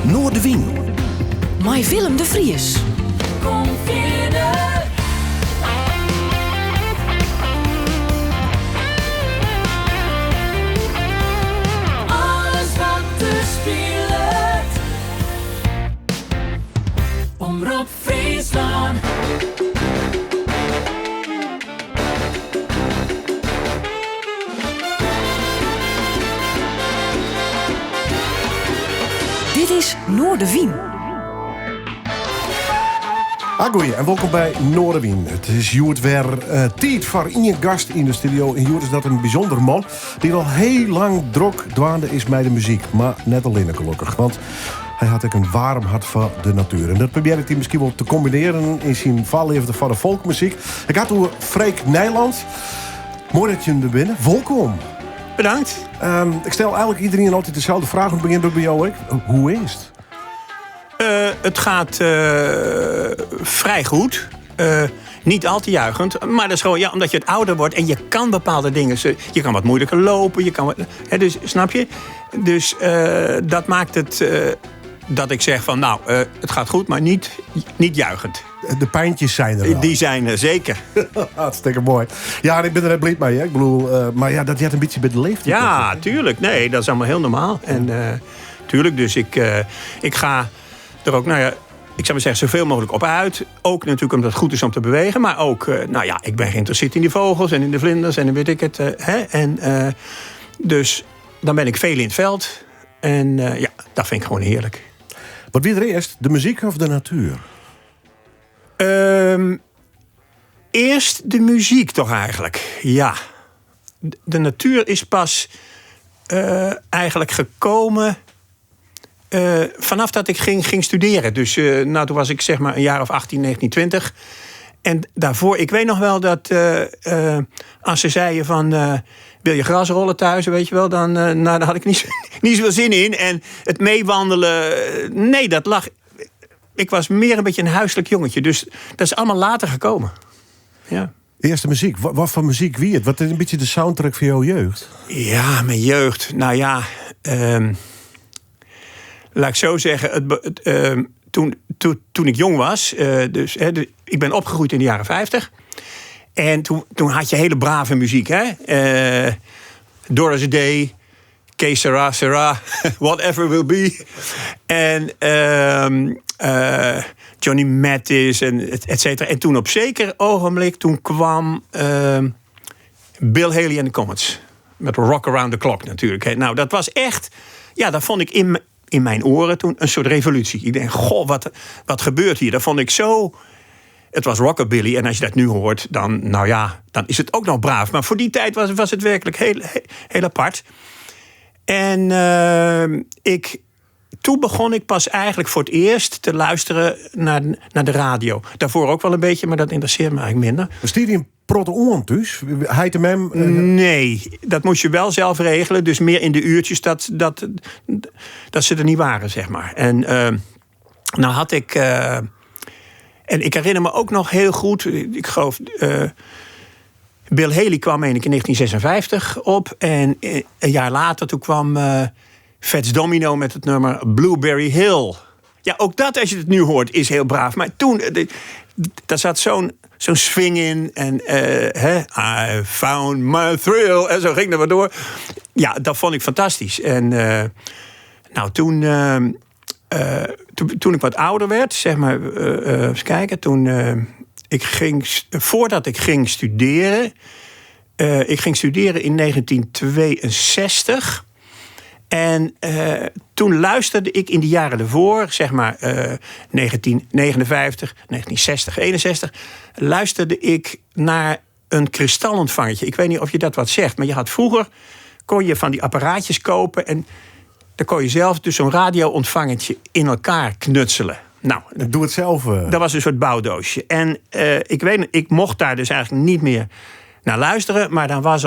Noardewyn. Mei Willem de Vries. Kom fierder. Alles wat der spilet. Omrop Fryslân. Dit is Noardewyn. Agoeie en wolkom by Noardewyn. It is hjoed wer eh, tiid foar ien gast yn de studio. En hjoed is dat in bysûnder man dy't al hiel lang drok dwaande is mei de muzyk. Mar net allinne gelokkich, want hy hat ek in waarm hart foar de natuer. En dat probearret hy miskien wol te kombinearjen yn syn foarleafde foar de folkmuzyk. Ik ha it oer Freek Nijland. Moai dat jim der binne. Wolkom. Bedankt. Ehm, ik stel eigentlik iderien altyd deselde fraach. Ik begjin by jo ek. Hoe is it? Eh, het gaat eh, vrij goed. Eh, niet al te juichend, maar dat is gewoon ja, omdat je het ouder wordt en je kan bepaalde dingen. Je kan wat moeilijker lopen, je kan wat, hè, dus, snap je? Dus dat maakt het dat ik zeg van nou, het gaat goed, maar niet, niet juichend. De pijntjes zijn er wel. Die zijn er zeker. Hartstikke moai. Ja, en ik bin der net bliid mei. Hè. Ik bedoel, mar ja, dat heart in bytsje by de leeftiid. Ja, tuurlijk. Nee, dat is allemaal heel normaal. En tuurlijk, dus ik, ik ga er ook, nou ja, ik zou maar zeggen, zoveel mogelijk op uit. Ook natuurlijk omdat het goed is om te bewegen. Maar ook, nou ja, ik ben geïnteresseerd in die vogels en in de vlinders en weet ik het. Hè? En dus dan ben ik veel in het veld. En ja, dat vind ik gewoon heerlijk. Wat wie der earst, de muzyk of de natuer? Earst de muzyk toch eigentlik, ja. De natuer is pas eigentlik gekomen vanaf dat ik ging studeren. Dus toen was ik zeg maar een jaar of 18, 19, 20. En daarvoor, ik weet nog wel dat als ze zeiden van, wil je gras rollen thuis, weet je wel, dan daar had ik niet zoveel zin in. En het meewandelen, nee, dat lag. Ik was meer een beetje een huiselijk jongetje. Dus dat is allemaal later gekomen. Ja. Earst de muzyk. Wat foar muzyk wie it? Wat is in bytsje de soundtrack fan jo jeugd? Ja, myn jeugd. Nou ja, laat ik zo zeggen. Toen ik jong was, dus, hè, de, ik ben opgegroeid in de jaren 50. En toen had je hele brave muzyk, hè? Doris Day, Que Sera, Sera, Whatever Will Be. En Johnny Mathis en et cetera. En toen op zeker ogenblik, toen kwam Bill Haley and the Comets. Met Rock Around the Clock natuurlijk. Hè. Nou, dat was echt, ja, dat vond ik in mijn oren toen een soort revolutie. Ik denk, goh, wat gebeurt hier? Dat vond ik zo. Het was rockabilly en als je dat nu hoort, dan is het ook nog braaf. Maar voor die tijd was het werkelijk heel, heel, heel apart. En toen begon ik pas eigenlijk voor het eerst te luisteren naar de radio. Daarvoor ook wel een beetje, maar dat interesseert me eigenlijk minder. Stie der in protte oan thús? Heit en mem? Nee, dat moest je wel zelf regelen. Dus meer in de uurtjes dat ze er niet waren. En nou had ik... En ik herinner me ook nog heel goed... Ik geloof... Bill Haley kwam in 1956 op. En een jaar later toen kwam Fats Domino met het nummer Blueberry Hill. Ja, ook dat, als je het nu hoort, is heel braaf. Maar toen, daar zat zo'n swing in. En hè, I found my thrill. En zo ging dat maar door. Ja, dat vond ik fantastisch. En toen ik wat ouder werd, zeg maar, eens kijken, toen ik ging voordat ik ging studeren, ik ging studeren in 1962. En toen luisterde ik in de jaren ervoor, zeg maar 1959, 1960, 61, luisterde ik naar een kristalontvangertje. Ik weet niet of je dat wat zegt, maar je had vroeger, kon je van die apparaatjes kopen en dan kon je zelf dus zo'n radio-ontvangertje in elkaar knutselen. Ik doe het zelf. Dat was een soort bouwdoosje. En ik weet, ik mocht daar dus eigenlijk niet meer naar luisteren, maar dan was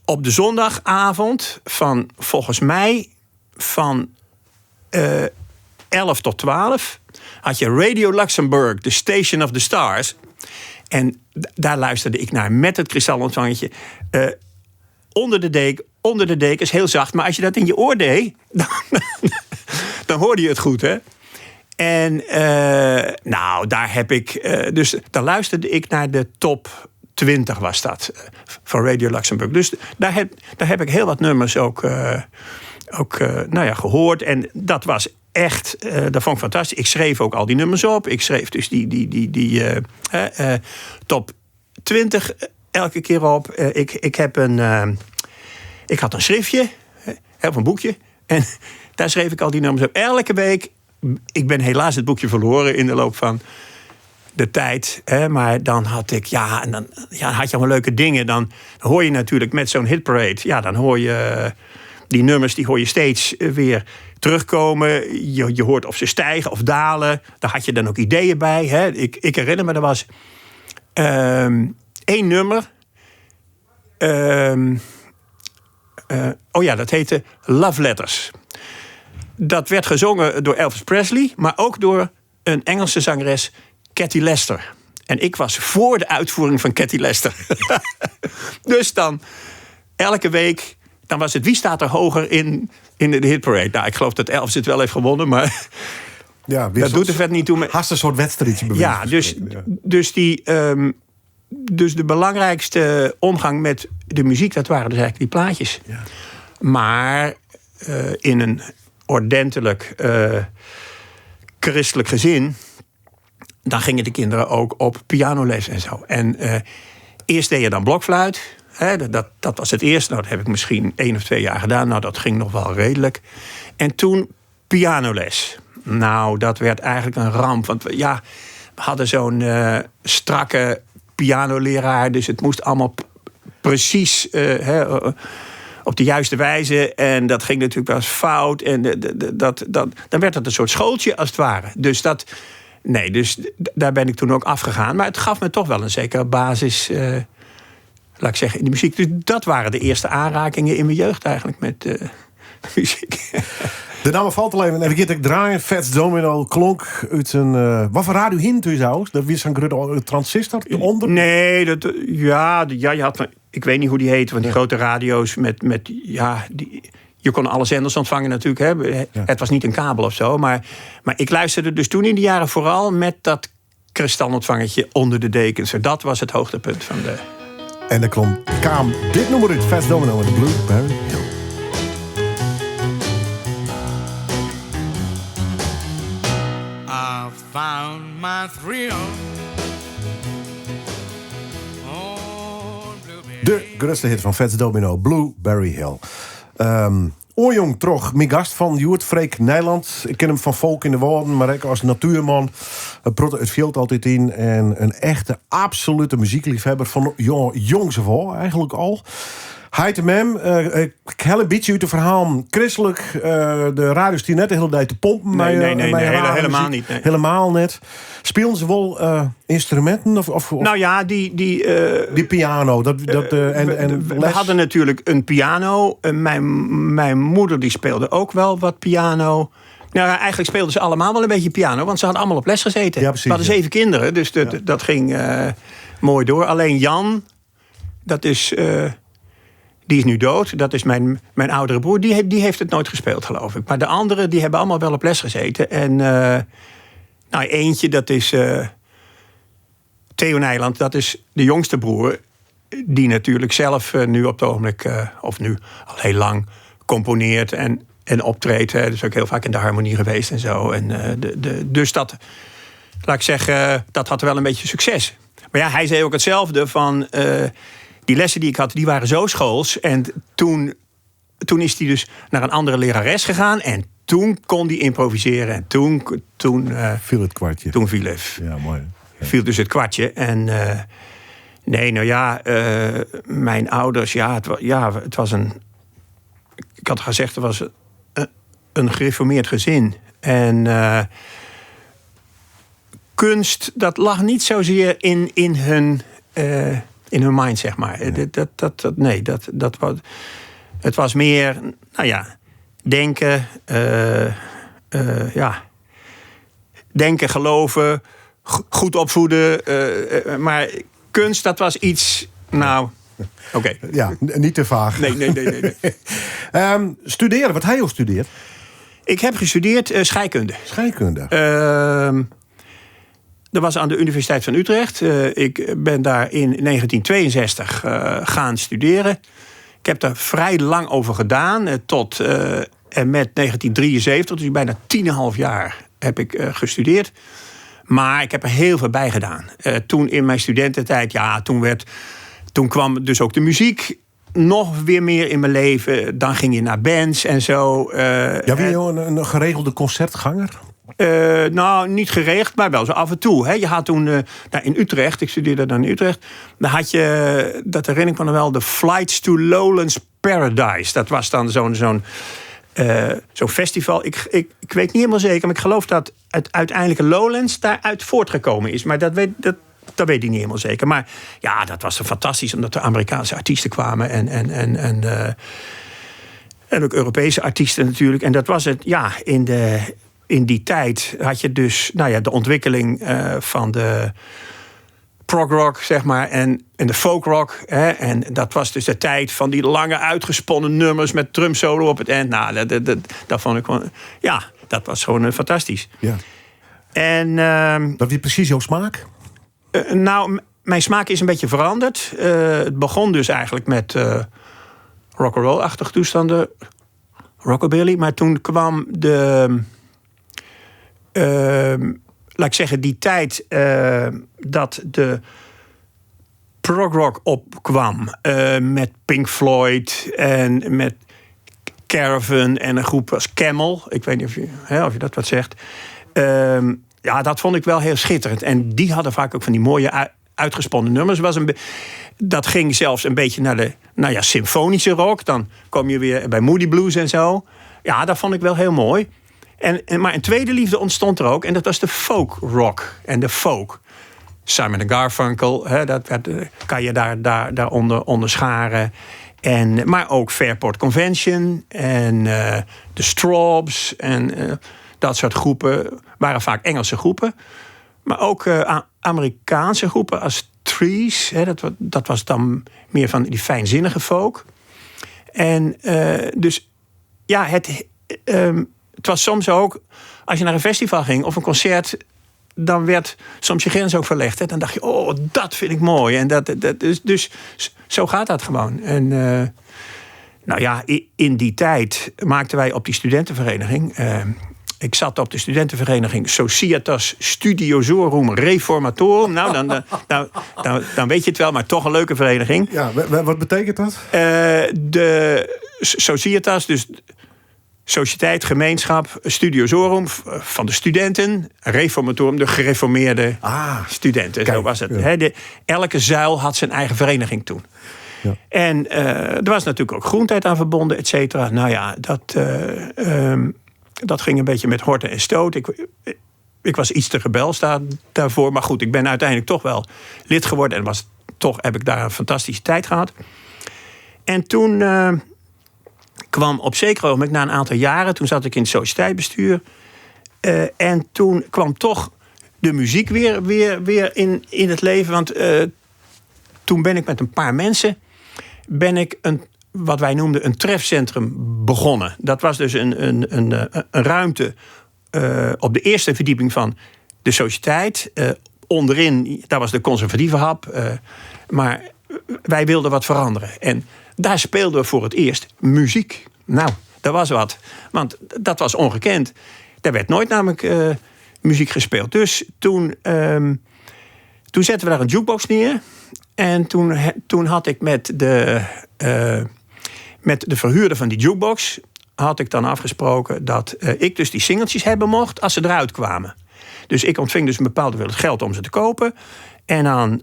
op de zondagavond van, volgens mij, van 11 tot 12... had je Radio Luxemburg, the Station of the Stars. En daar luisterde ik naar met het kristalontvangertje. Onder de deken, Onder de dekens, heel zacht. Maar als je dat in je oor deed, dan, dan hoorde je het goed, hè? En eh, nou, daar heb ik. Eh, dus daar luisterde ik naar de top 20 was dat. Eh, van Radio Luxemburg. Dus daar heb ik heel wat nummers ook nou ja, gehoord. En dat was echt, dat vond ik fantastisch. Ik schreef ook al die nummers op. Ik schreef dus die top 20 elke keer op. Ik had een schriftje, of een boekje. En daar schreef ik al die nummers op. Elke week. Ik ben helaas het boekje verloren in de loop van de tijd. Hè, maar dan had ik, ja, en dan ja, had je allemaal leuke dingen. Dan hoor je natuurlijk met zo'n hitparade, ja, dan hoor je die nummers, die hoor je steeds weer terugkomen. Je hoort of ze stijgen of dalen. Daar had je dan ook ideeën bij. Hè. Ik herinner me, er was één nummer. Oh ja, dat heette Love Letters. Dat werd gezongen door Elvis Presley, maar ook door een Engelse zangeres, Cathy Lester. En ik was voor de uitvoering van Cathy Lester. Dus dan elke week, dan was het wie staat er hoger in de hitparade. Nou, ik geloof dat Elvis het wel heeft gewonnen, maar Ja, dat doet er verder niet toe. Haast een soort wedstrijdje bij Ja, wijze van spreken, ja. Dus de belangrijkste omgang met de muziek, dat waren dus eigenlijk die plaatjes. Maar in een ordentelijk christelijk gezin, dan gingen de kinderen ook op pianoles en zo. En eerst deed je dan blokfluit. Hè, dat was het eerste. Nou, dat heb ik misschien 1 of 2 jaar gedaan. Nou, dat ging nog wel redelijk. En toen pianoles. Nou, dat werd eigenlijk een ramp. Want we hadden zo'n strakke pianoleraar. Dus het moest allemaal precies op de juiste wijze. En dat ging natuurlijk wel eens fout. En dan werd het een soort schooltje als het ware. Dus dat, nee, dus daar ben ik toen ook afgegaan. Maar het gaf me toch wel een zekere basis, laat ik zeggen, in de muziek. Dus dat waren de eerste aanrakingen in mijn jeugd eigenlijk met de muziek. De naam valt al even. En ik ik draaien. Fats Domino klonk uit een... wat voor radio hint u zou? Dat was zo'n grote transistor eronder? Nee, dat, ja, de, ja, je had van, ik weet niet hoe die heet, want die grote radio's met, ja, die, je kon alle zenders ontvangen natuurlijk. Hè. Het was niet een kabel of zo, maar ik luisterde dus toen in die jaren vooral met dat kristalontvangertje onder de dekens. En dat was het hoogtepunt van de... En er kwam dit nummer uit, Fats Domino en de Blueberry Hill. I found my thrill. De grootste hit van Fats Domino, Blueberry Hill. Oorjong trog, mijn gast van Joert, Freek Nijland. Ik ken hem van Volk in de Wouden, maar ik als natuurman. Protte het veld altijd in. En een echte, absolute muziekliefhebber van jongs af aan eigenlijk al. Heit en mem, ik heb een beetje uit het verhaal. Christelijk, de radio die net de hele tijd te pompen. Nee, nee, nee, Met nee, rare helemaal muziek. niet, nee. Helemaal net. Speelden ze wel instrumenten? Of Nou ja, die die piano. Dat en we les? hadden natuurlijk een piano. Mijn moeder die speelde ook wel wat piano. Nou, ja, eigenlijk speelden ze allemaal wel een beetje piano, want ze hadden allemaal op les gezeten. Ja, precies, We hadden ja. 7 kinderen, dus dat ging mooi door. Alleen Jan, die is nu dood. Dat is mijn oudere broer. Die heeft het nooit gespeeld, geloof ik. Maar de anderen die hebben allemaal wel op les gezeten. En eentje, dat is Theo Nijland. Dat is de jongste broer. Die natuurlijk zelf nu op het ogenblik, of nu al heel lang, componeert en optreedt. Hè. Dus ook heel vaak in de harmonie geweest en zo. En dus dat, laat ik zeggen, dat had wel een beetje succes. Maar ja, hij zei ook hetzelfde van... Die lessen die ik had, die waren zo schools. En toen is hij dus naar een andere lerares gegaan. En toen kon hij improviseren. En toen viel het kwartje. Toen viel het. Ja, mooi. Ja. Viel dus het kwartje. En nee, nou ja, mijn ouders, ja, het ja, het was een... Ik had gezegd, het was een gereformeerd gezin. En kunst, dat lag niet zozeer in hun mind, zeg maar. Dat, dat, dat, nee, dat, dat was, het was meer, nou ja, denken, ja. Denken, geloven, goed opvoeden. Maar kunst, dat was iets, nou, Oké. Ja, niet te vaag. Nee, nee, nee, nee. nee. Studeren, wat ha jo studearre? Ik heb gestudeerd scheikunde. Scheikunde. Dat was aan de Universiteit van Utrecht. Ik ben daar in 1962 gaan studeren. Ik heb daar vrij lang over gedaan. Tot en met 1973, dus bijna 10,5 jaar heb ik gestudeerd. Maar ik heb er heel veel bij gedaan. Toen in mijn studententijd, ja, toen kwam dus ook de muziek nog weer meer in mijn leven. Dan ging je naar bands en zo. Ja, ben je een geregelde concertganger? Nou, niet geregeld, maar wel zo af en toe. Hè. Je had toen nou, in Utrecht, ik studeerde dan in Utrecht... daar had je, dat herinner ik me nog wel, de Flights to Lowlands Paradise. Dat was dan zo'n festival. Ik weet niet helemaal zeker, maar ik geloof dat het uiteindelijke Lowlands daaruit voortgekomen is. Maar dat weet ik niet helemaal zeker. Maar ja, dat was fantastisch, omdat er Amerikaanse artiesten kwamen en ook Europese artiesten natuurlijk. En dat was het, ja, in die tijd had je dus, nou ja, de ontwikkeling van de prog rock, zeg maar, en de folk rock. Hè, en dat was dus de tijd van die lange uitgesponnen nummers met drum solo op het eind. Nou, dat vond ik gewoon, ja, dat was gewoon fantastisch. En Dat wie precies jouw smaak? Mijn smaak is een beetje veranderd. Het begon dus eigenlijk met rock'n'roll-achtige toestanden, rockabilly. Maar toen kwam de, laat ik zeggen, die tijd dat de prog rock opkwam met Pink Floyd en met Caravan en een groep als Camel. Ik weet niet of je dat wat zegt. Ja, dat vond ik wel heel schitterend. En die hadden vaak ook van die mooie uitgesponnen nummers. Dat ging zelfs een beetje naar de, nou ja, symfonische rock. Dan kom je weer bij Moody Blues en zo. Ja, dat vond ik wel heel mooi. Maar een tweede liefde ontstond er ook. En dat was de folk rock en de folk. Simon en Garfunkel, hè, dat werd, kan je daaronder onderscharen. Maar ook Fairport Convention en de Strawbs en dat soort groepen waren vaak Engelse groepen. Maar ook Amerikaanse groepen als Trees. Hè, dat was dan meer van die fijnzinnige folk. En dus, ja, het was soms ook, als je naar een festival ging of een concert, dan werd soms je grens ook verlegd. Hè. Dan dacht je, oh, dat vind ik mooi. En dat, dat, dus, dus zo gaat dat gewoon. En nou ja, in die tijd maakten wij op die studentenvereniging... Ik zat op de studentenvereniging Societas Studiosorum Reformatorum. Nou, dan weet je het wel, maar toch een leuke vereniging. Ja, wat betekent dat? De Societas, dus sociëteit, gemeenschap, Studiosorum van de studenten, Reformatorum, de gereformeerde studenten. Zo was het. Hè, elke zuil had zijn eigen vereniging toen. En er was natuurlijk ook groentijd aan verbonden, et cetera. Nou ja, dat ging een beetje met horten en stoot. Ik was iets te rebels daarvoor. Maar goed, ik ben uiteindelijk toch wel lid geworden. En toch heb ik daar een fantastische tijd gehad. En toen kwam op zeker ogenblik, na een aantal jaren... toen zat ik in het sociëteitsbestuur. En toen kwam toch de muziek weer in het leven. Want toen ben ik met een paar mensen... ben ik een, wat wij noemden een trefcentrum begonnen. Dat was dus een ruimte op de eerste verdieping van de sociëteit. Onderin, daar was de conservatieve hap. Maar wij wilden wat veranderen. En daar speelden we voor het eerst muziek. Nou, dat was wat. Want dat was ongekend. Daar werd nooit namelijk muziek gespeeld. Dus toen zetten we daar een jukebox neer. En toen had ik met de verhuurder van die jukebox... had ik dan afgesproken dat ik dus die singeltjes hebben mocht als ze eruit kwamen. Dus ik ontving dus een bepaalde hoeveelheid geld om ze te kopen. En dan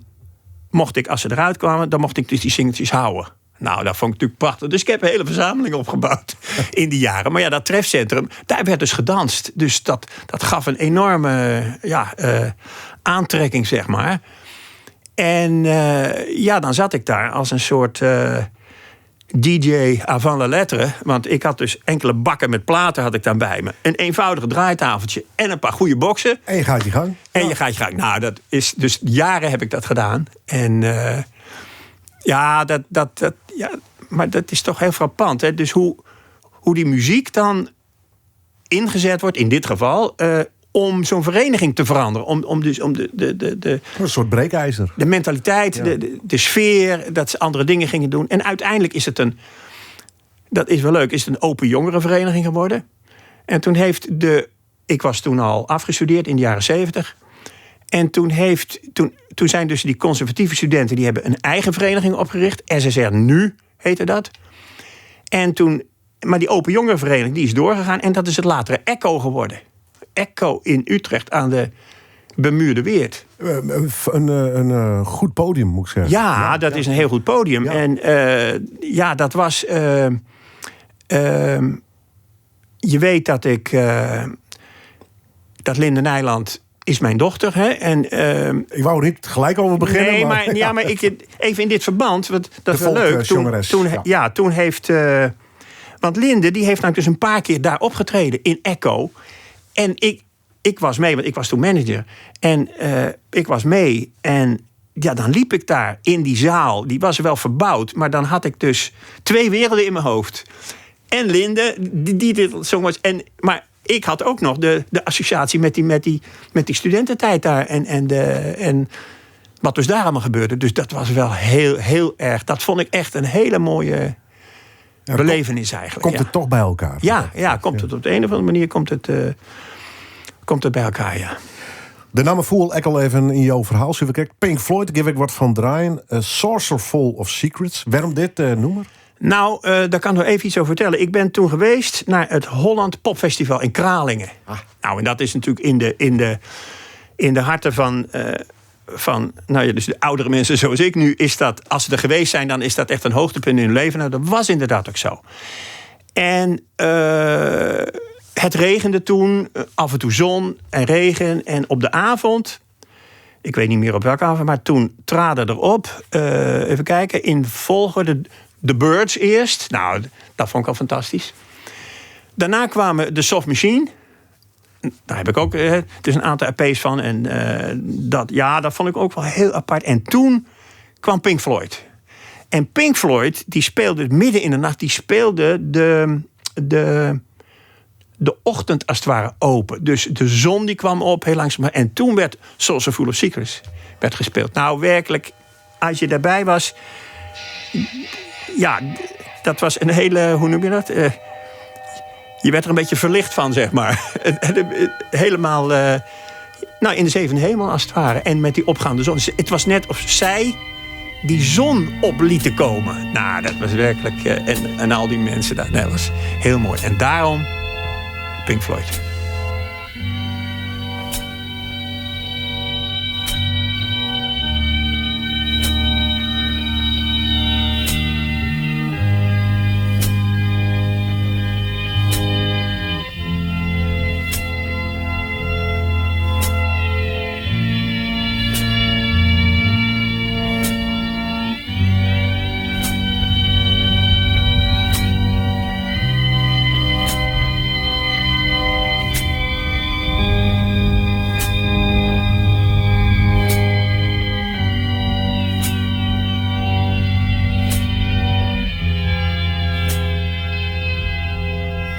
mocht ik, als ze eruit kwamen, dan mocht ik dus die singeltjes houden. Nou, dat vond ik natuurlijk prachtig. Dus ik heb een hele verzameling opgebouwd in die jaren. Maar ja, dat trefcentrum, daar werd dus gedanst. Dus dat gaf een enorme, aantrekking, zeg maar. En dan zat ik daar als een soort DJ avant la lettre. Want ik had dus enkele bakken met platen had ik dan bij me. Een eenvoudig draaitafeltje en een paar goede boksen. En je gaat je gang. En je gaat je gang. Nou, dat is, dus jaren heb ik dat gedaan. En Ja, dat, dat, dat, ja, maar dat is toch heel frappant. Hè? Dus hoe, hoe die muziek dan ingezet wordt, in dit geval, om zo'n vereniging te veranderen. Om, om dus om de, de, de, de, Een soort breekijzer. de mentaliteit, de, de, sfeer, dat ze andere dingen gingen doen. En uiteindelijk is het een, dat is wel leuk, is het een open jongerenvereniging geworden. En toen heeft de, ik was toen al afgestudeerd in de jaren 70. En toen, heeft, toen, toen zijn dus die conservatieve studenten, die hebben een eigen vereniging opgericht. SSR Nu heette dat. En toen, maar die open jongerenvereniging die is doorgegaan en dat is het latere Echo geworden. Echo in Utrecht aan de bemuurde Weert. Een goed podium, moet ik zeggen. Ja, dat is een heel goed podium. Ja. En ja, dat was. Je weet dat ik. Dat Linde Nijland is mijn dochter. Hè? En, Ik wou er niet gelijk over beginnen. Nee, maar, ja, maar ik, even in dit verband, want dat is De wel leuk. Toen, volkszangeres, toen, ja. ja. toen heeft. Want Linde die heeft namelijk dus een paar keer daar opgetreden in Echo. En ik was mee, want ik was toen manager. En ik was mee en ja, dan liep ik daar in die zaal. Die was wel verbouwd, maar dan had ik dus twee werelden in mijn hoofd. En Linde, die dit zong was. En, maar ik had ook nog de associatie met die studententijd daar. En wat dus daar allemaal gebeurde. Dus dat was wel heel, heel erg. Dat vond ik echt een hele mooie belevenis eigenlijk. Komt ja. het toch bij elkaar? Ja, ja, komt het op de een of andere manier komt het bij elkaar, ja. De naam voel ik al even in jouw verhaal. Zullen we kijken? Pink Floyd, geef ik wat van draaien. A Saucer Full of Secrets. Waarom dit noemer? Nou, daar kan ik nog even iets over vertellen. Ik ben toen geweest naar het Holland Popfestival in Kralingen. Ah. Nou, en dat is natuurlijk in de harten van nou ja, dus de oudere mensen zoals ik nu, is dat, als ze er geweest zijn, dan is dat echt een hoogtepunt in hun leven. Nou, dat was inderdaad ook zo. En het regende toen, af en toe zon en regen. En op de avond, ik weet niet meer op welke avond, maar toen traden erop, even kijken, in volgorde de Byrds eerst. Nou, dat vond ik al fantastisch. Daarna kwamen de Soft Machine. Daar heb ik ook dus een aantal LP's van. En dat, ja, dat vond ik ook wel heel apart. En toen kwam Pink Floyd. En Pink Floyd, die speelde midden in de nacht, die speelde de ochtend als het ware open. Dus de zon die kwam op heel langzaam. En toen werd Saucer Full of Secrets werd gespeeld. Nou, werkelijk, als je daarbij was... Ja, dat was een hele... Hoe noem je dat? Je werd er een beetje verlicht van, zeg maar. Helemaal nou, in de zevende hemel, als het ware. En met die opgaande zon. Het was net of zij die zon op lieten komen. Nou, dat was werkelijk... En al die mensen daar. Nee, dat was heel mooi. En daarom Pink Floyd.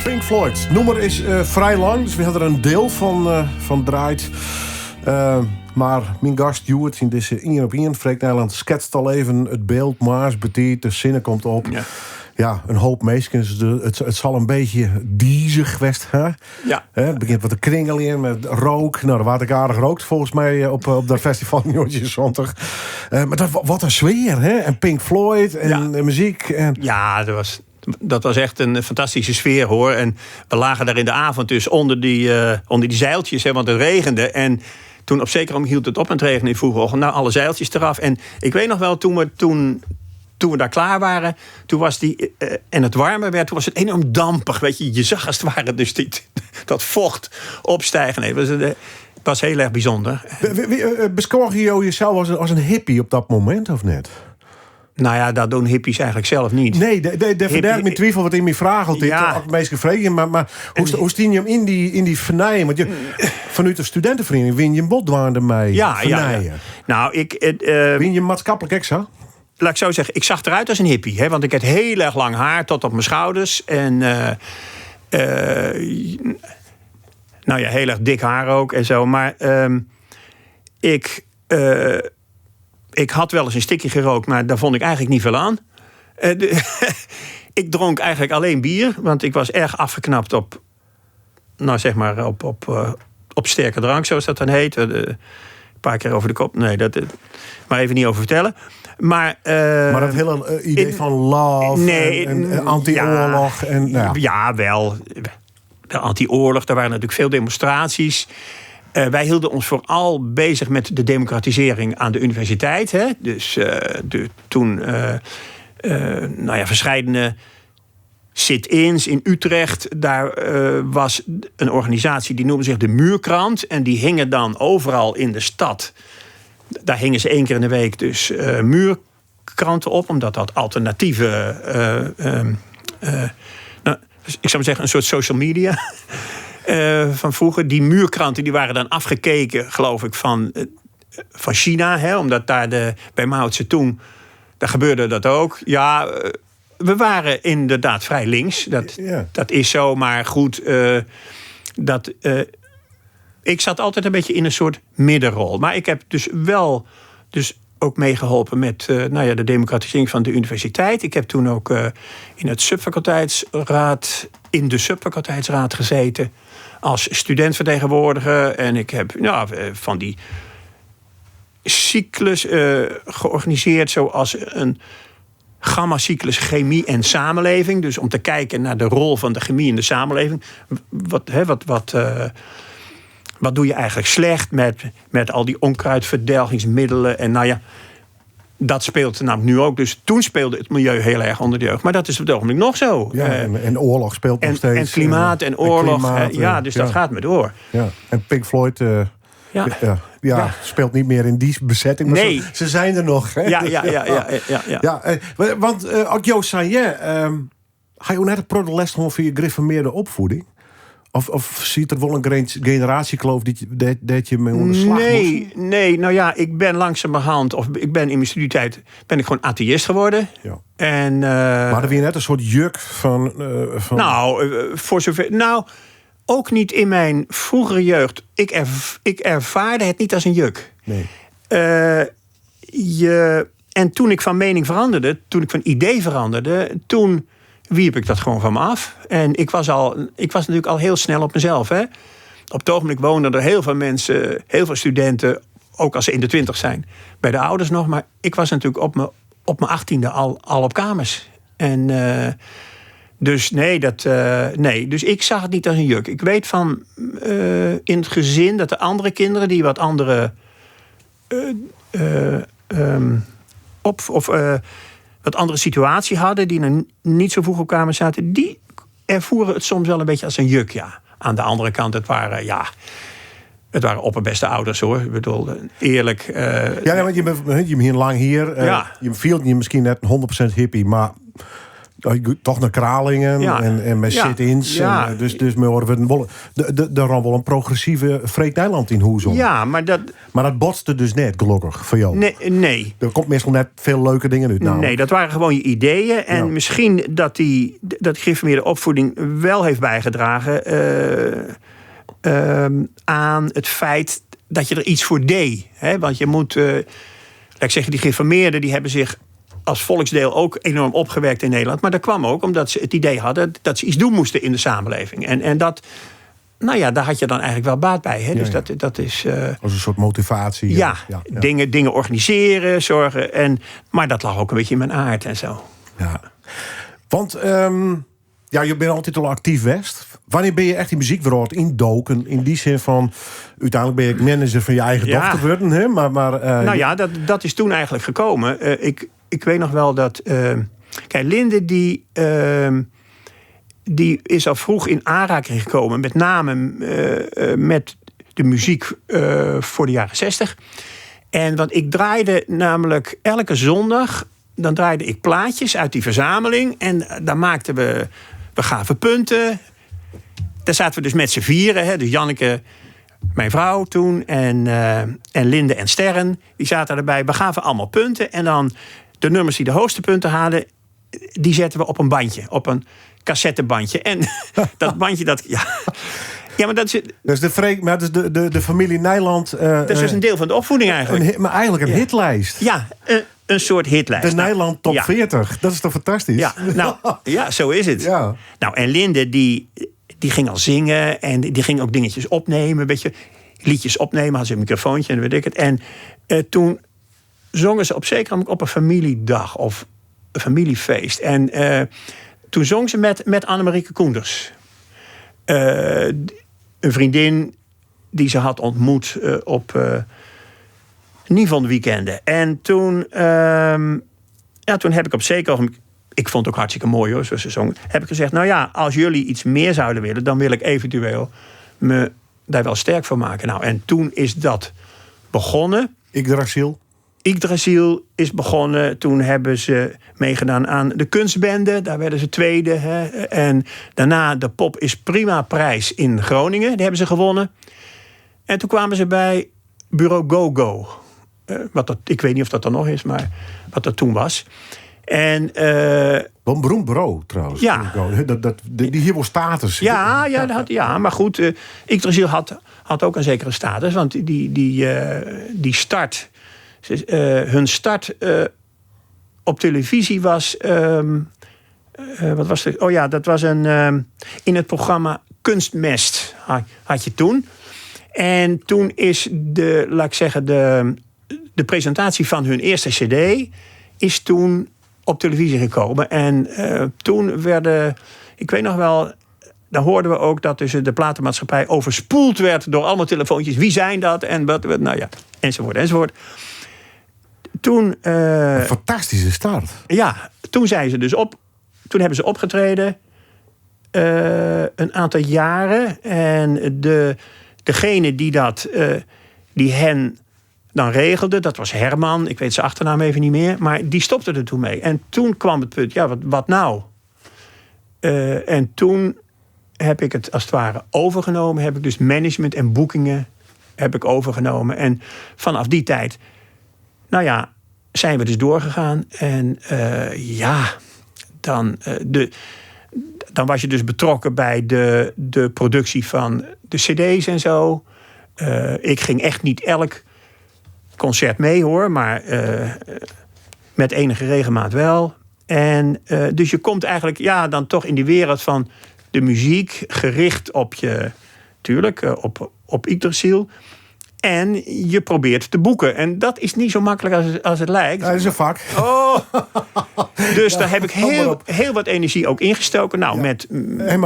Pink Floyd. Nummer is vrij lang, dus we hadden er een deel van draait. Maar mijn gast Hjoed in deze 1 op 1, Freek Nijland, schetst al even het beeld, Maas, betiet, de zinnen komt op. Ja. Ja, een hoop meeskens. Het zal een beetje diezig geweest, hè? Ja. Hè, het begint wat te kringelen in met rook. Nou, er werd ik aardig rookt volgens mij op dat festival in Jordje Zondag. Maar dat, wat een sfeer, hè? En Pink Floyd en de muziek. En... Ja, dat was echt een fantastische sfeer, hoor. En we lagen daar in de avond dus onder die zeiltjes, hè, want het regende. En toen op zeker moment hield het op met het regenen in vroege ochtend. Nou, alle zeiltjes eraf. En ik weet nog wel, toen we daar klaar waren, toen was die, en het warmer werd, toen was het enorm dampig. Weet je, je zag als het ware dus dat vocht opstijgen. Nee, het was heel erg bijzonder. Beschouw je jezelf als een hippie op dat moment, of net? Nou ja, dat doen hippies eigenlijk zelf niet. Nee, de verderf mijn twijfel wat in mijn vraag altijd. Ja. Het meest gevreden, maar hoe stien je hem in die vernijen? Want vanuit de studentenvereniging win je een botdwaande mee. Ja, ja, ja. vernijen. Nou, ik, Win je maatschappelijk extra? Laat ik zo zeggen, ik zag eruit als een hippie. Hè, want ik had heel erg lang haar tot op mijn schouders. En nou ja, heel erg dik haar ook en zo. Maar ik had wel eens een stikje gerookt, maar daar vond ik eigenlijk niet veel aan. Ik dronk eigenlijk alleen bier, want ik was erg afgeknapt op, nou zeg maar, op sterke drank, zoals dat dan heet. Een paar keer over de kop. Nee, dat maar even niet over vertellen. Maar, Maar dat hele idee van love Nee, en anti-oorlog. Ja, en, nou ja. ja, wel. De anti-oorlog, daar waren natuurlijk veel demonstraties. Wij hielden ons vooral bezig met de democratisering aan de universiteit. Hè? Dus toen verscheidene sit-ins in Utrecht. Daar was een organisatie die noemde zich de Muurkrant. En die hingen dan overal in de stad. Daar hingen ze 1 keer in de week dus muurkranten op. Omdat dat alternatieve... ik zou maar zeggen een soort social media van vroeger. Die muurkranten die waren dan afgekeken, geloof ik, van China. Hè, omdat daar bij Mao Zedong, daar gebeurde dat ook. Ja, we waren inderdaad vrij links. Dat is zo, maar goed. Ik zat altijd een beetje in een soort middenrol. Maar ik heb dus wel ook meegeholpen met de democratisering van de universiteit. Ik heb toen ook in het subfaculteitsraad, in de subfaculteitsraad gezeten als studentvertegenwoordiger. En ik heb van die cyclus georganiseerd, zoals een gamma-cyclus chemie en samenleving. Dus om te kijken naar de rol van de chemie in de samenleving. Wat doe je eigenlijk slecht met al die onkruidverdelgingsmiddelen? En dat speelt namelijk nu ook. Dus toen speelde het milieu heel erg onder de jeugd. Maar dat is op het ogenblik nog zo. Ja, en oorlog speelt nog steeds. En klimaat en oorlog. Dus dat gaat me door. Ja. En Pink Floyd speelt niet meer in die bezetting. Maar Nee. ze zijn er nog. Hè? Ja. Ja, want ook Joost Sanje, ga je ook net een protest voor je gereformeerde opvoeding? Of ziet er wel een generatiekloof dat je mee onder de slag moest? Nee, nou ja, ik ben langzamerhand, of ik ben in mijn studietijd, ben ik gewoon atheïst geworden. Ja. En maar er weer net een soort juk van Nou, voor zover. Nou, ook niet in mijn vroegere jeugd. Ik ervaarde het niet als een juk. Nee. En toen ik van mening veranderde, toen ik van idee veranderde, toen wierp ik dat gewoon van me af. En ik was natuurlijk al heel snel op mezelf. Hè? Op het ogenblik woonden er heel veel mensen, heel veel studenten, ook als ze in de 20 zijn, bij de ouders nog. Maar ik was natuurlijk op mijn 18e al op kamers. En dus nee, dat, nee. Dus ik zag het niet als een juk. Ik weet van in het gezin dat de andere kinderen die wat andere wat andere situatie hadden, die nog niet zo vroeg op kamer zaten, die ervoeren het soms wel een beetje als een juk, ja. Aan de andere kant, het waren opperbeste ouders, hoor. Ik bedoel, eerlijk. Ja, want je bent hier lang hier. Je viel je misschien net 100% hippie, maar toch naar Kralingen en met sit-ins. Ja. En, dus me horen we de ran wel een progressieve Freek Nijland in Hoezon. Ja, maar dat... Maar dat botste dus net, gelukkig, voor jou. Nee, nee. Er komt meestal net veel leuke dingen uit. Namelijk. Nee, dat waren gewoon je ideeën. En misschien dat dat gereformeerde opvoeding wel heeft bijgedragen aan het feit dat je er iets voor deed. Hè? Want je moet... laat ik zeggen, die gereformeerden die hebben zich als volksdeel ook enorm opgewerkt in Nederland. Maar dat kwam ook omdat ze het idee hadden dat ze iets doen moesten in de samenleving. En dat, nou ja, daar had je dan eigenlijk wel baat bij. Hè? Ja, dus ja. dat is... Als een soort motivatie. Ja, Dingen organiseren, zorgen. Maar dat lag ook een beetje in mijn aard en zo. Ja. Want je bent altijd al actief geweest. Wanneer ben je echt die muziekwereld indoken? In die zin van, uiteindelijk ben je manager van je eigen dochter geworden. Hè? Maar, nou ja, dat is toen eigenlijk gekomen. Ik weet nog wel dat... kijk, Linde die is al vroeg in aanraking gekomen. Met name met de muziek voor de jaren 60. En want ik draaide namelijk elke zondag... dan draaide ik plaatjes uit die verzameling. En daar maakten we... We gaven punten. Daar zaten we dus met z'n vieren. Hè? Dus Janneke, mijn vrouw toen, en Linde en Sterren, die zaten erbij. We gaven allemaal punten. En dan De nummers die de hoogste punten halen, die zetten we op een bandje, op een cassettebandje. En dat bandje, dat. Ja, ja maar dat is. Dus de, Freek, maar dus de familie Nijland. Dat is dus een deel van de opvoeding eigenlijk. Maar eigenlijk een hitlijst. Ja, een soort hitlijst. De Nijland Top 40. Dat is toch fantastisch? Ja, nou, ja, zo is het. Ja. Nou, en Linde die ging al zingen en die ging ook dingetjes opnemen. Weet je, liedjes opnemen, had ze een microfoontje en weet ik het. En toen zongen ze op zeker moment op een familiedag of een familiefeest. En toen zong ze met Annemarieke Koenders. Een vriendin die ze had ontmoet op Nivon weekenden. En toen heb ik op zeker ogenblik, ik vond het ook hartstikke mooi hoor, zoals ze zong, heb ik gezegd, nou ja, als jullie iets meer zouden willen, dan wil ik eventueel me daar wel sterk voor maken. Nou, en toen is dat begonnen. Yggdrasil. Yggdrasil is begonnen. Toen hebben ze meegedaan aan de kunstbende. Daar werden ze tweede. Hè. En daarna de Pop is Prima prijs in Groningen. Die hebben ze gewonnen. En toen kwamen ze bij Bureau Go Go. Ik weet niet of dat er nog is, maar wat dat toen was. En Wel een beroemd bureau trouwens. Ja. Bureau Go. Die hier wel status. Ja, ja, dat had, ja, maar goed, Yggdrasil had ook een zekere status. Want die start, hun start op televisie was, wat was het? Oh ja, dat was in het programma Kunstmest had je toen. En toen is de, laat ik zeggen, de presentatie van hun eerste cd is toen op televisie gekomen. En toen werden, ik weet nog wel, daar hoorden we ook dat dus de platenmaatschappij overspoeld werd door allemaal telefoontjes. Wie zijn dat? En wat, wat, nou ja, enzovoort, enzovoort. Toen, Een fantastische start. Ja, toen zijn ze dus op. Toen hebben ze opgetreden. Een aantal jaren. En degene die hen dan regelde, dat was Herman. Ik weet zijn achternaam even niet meer. Maar die stopte er toen mee. En toen kwam het punt, ja, wat nou? En toen heb ik het als het ware overgenomen. Heb ik dus management en boekingen heb ik overgenomen. En vanaf die tijd, nou ja, zijn we dus doorgegaan. En ja, dan, de, dan was je dus betrokken bij de productie van de cd's en zo. Ik ging echt niet elk concert mee hoor, maar met enige regelmaat wel. En dus je komt eigenlijk, ja, dan toch in die wereld van de muziek, gericht op je, tuurlijk, op Yggdrasil. En je probeert te boeken. En dat is niet zo makkelijk als het lijkt. Ja, dat is een vak. Oh. Dus Ja, daar heb ik kom maar op. heel wat energie ook ingestoken. Emma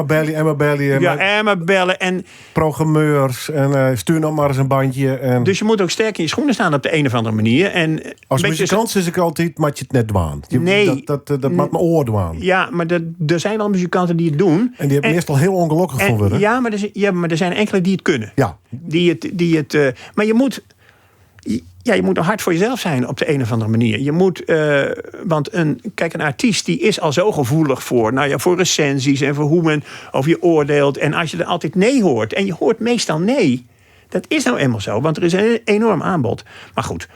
Belly, Emma Belly, Emma Ja, Emma bellen en programmeurs en stuur nog maar eens een bandje. En Dus je moet ook sterk in je schoenen staan op de een of andere manier. En als een beetje muzikant is ik altijd, maak je het net dwaan. Nee. Dat maakt mijn oor dwaan. Ja, maar er zijn wel muzikanten die het doen. En die hebben meestal heel ongelukkig van worden. Ja, maar er zijn enkele die het kunnen. Die het, die het maar je moet, ja, je moet nog hard voor jezelf zijn op de een of andere manier. Je moet, want een, kijk, een artiest die is al zo gevoelig voor recensies en voor hoe men over je oordeelt. En als je er altijd nee hoort, en je hoort meestal nee, dat is nou eenmaal zo, want er is een enorm aanbod. Maar goed,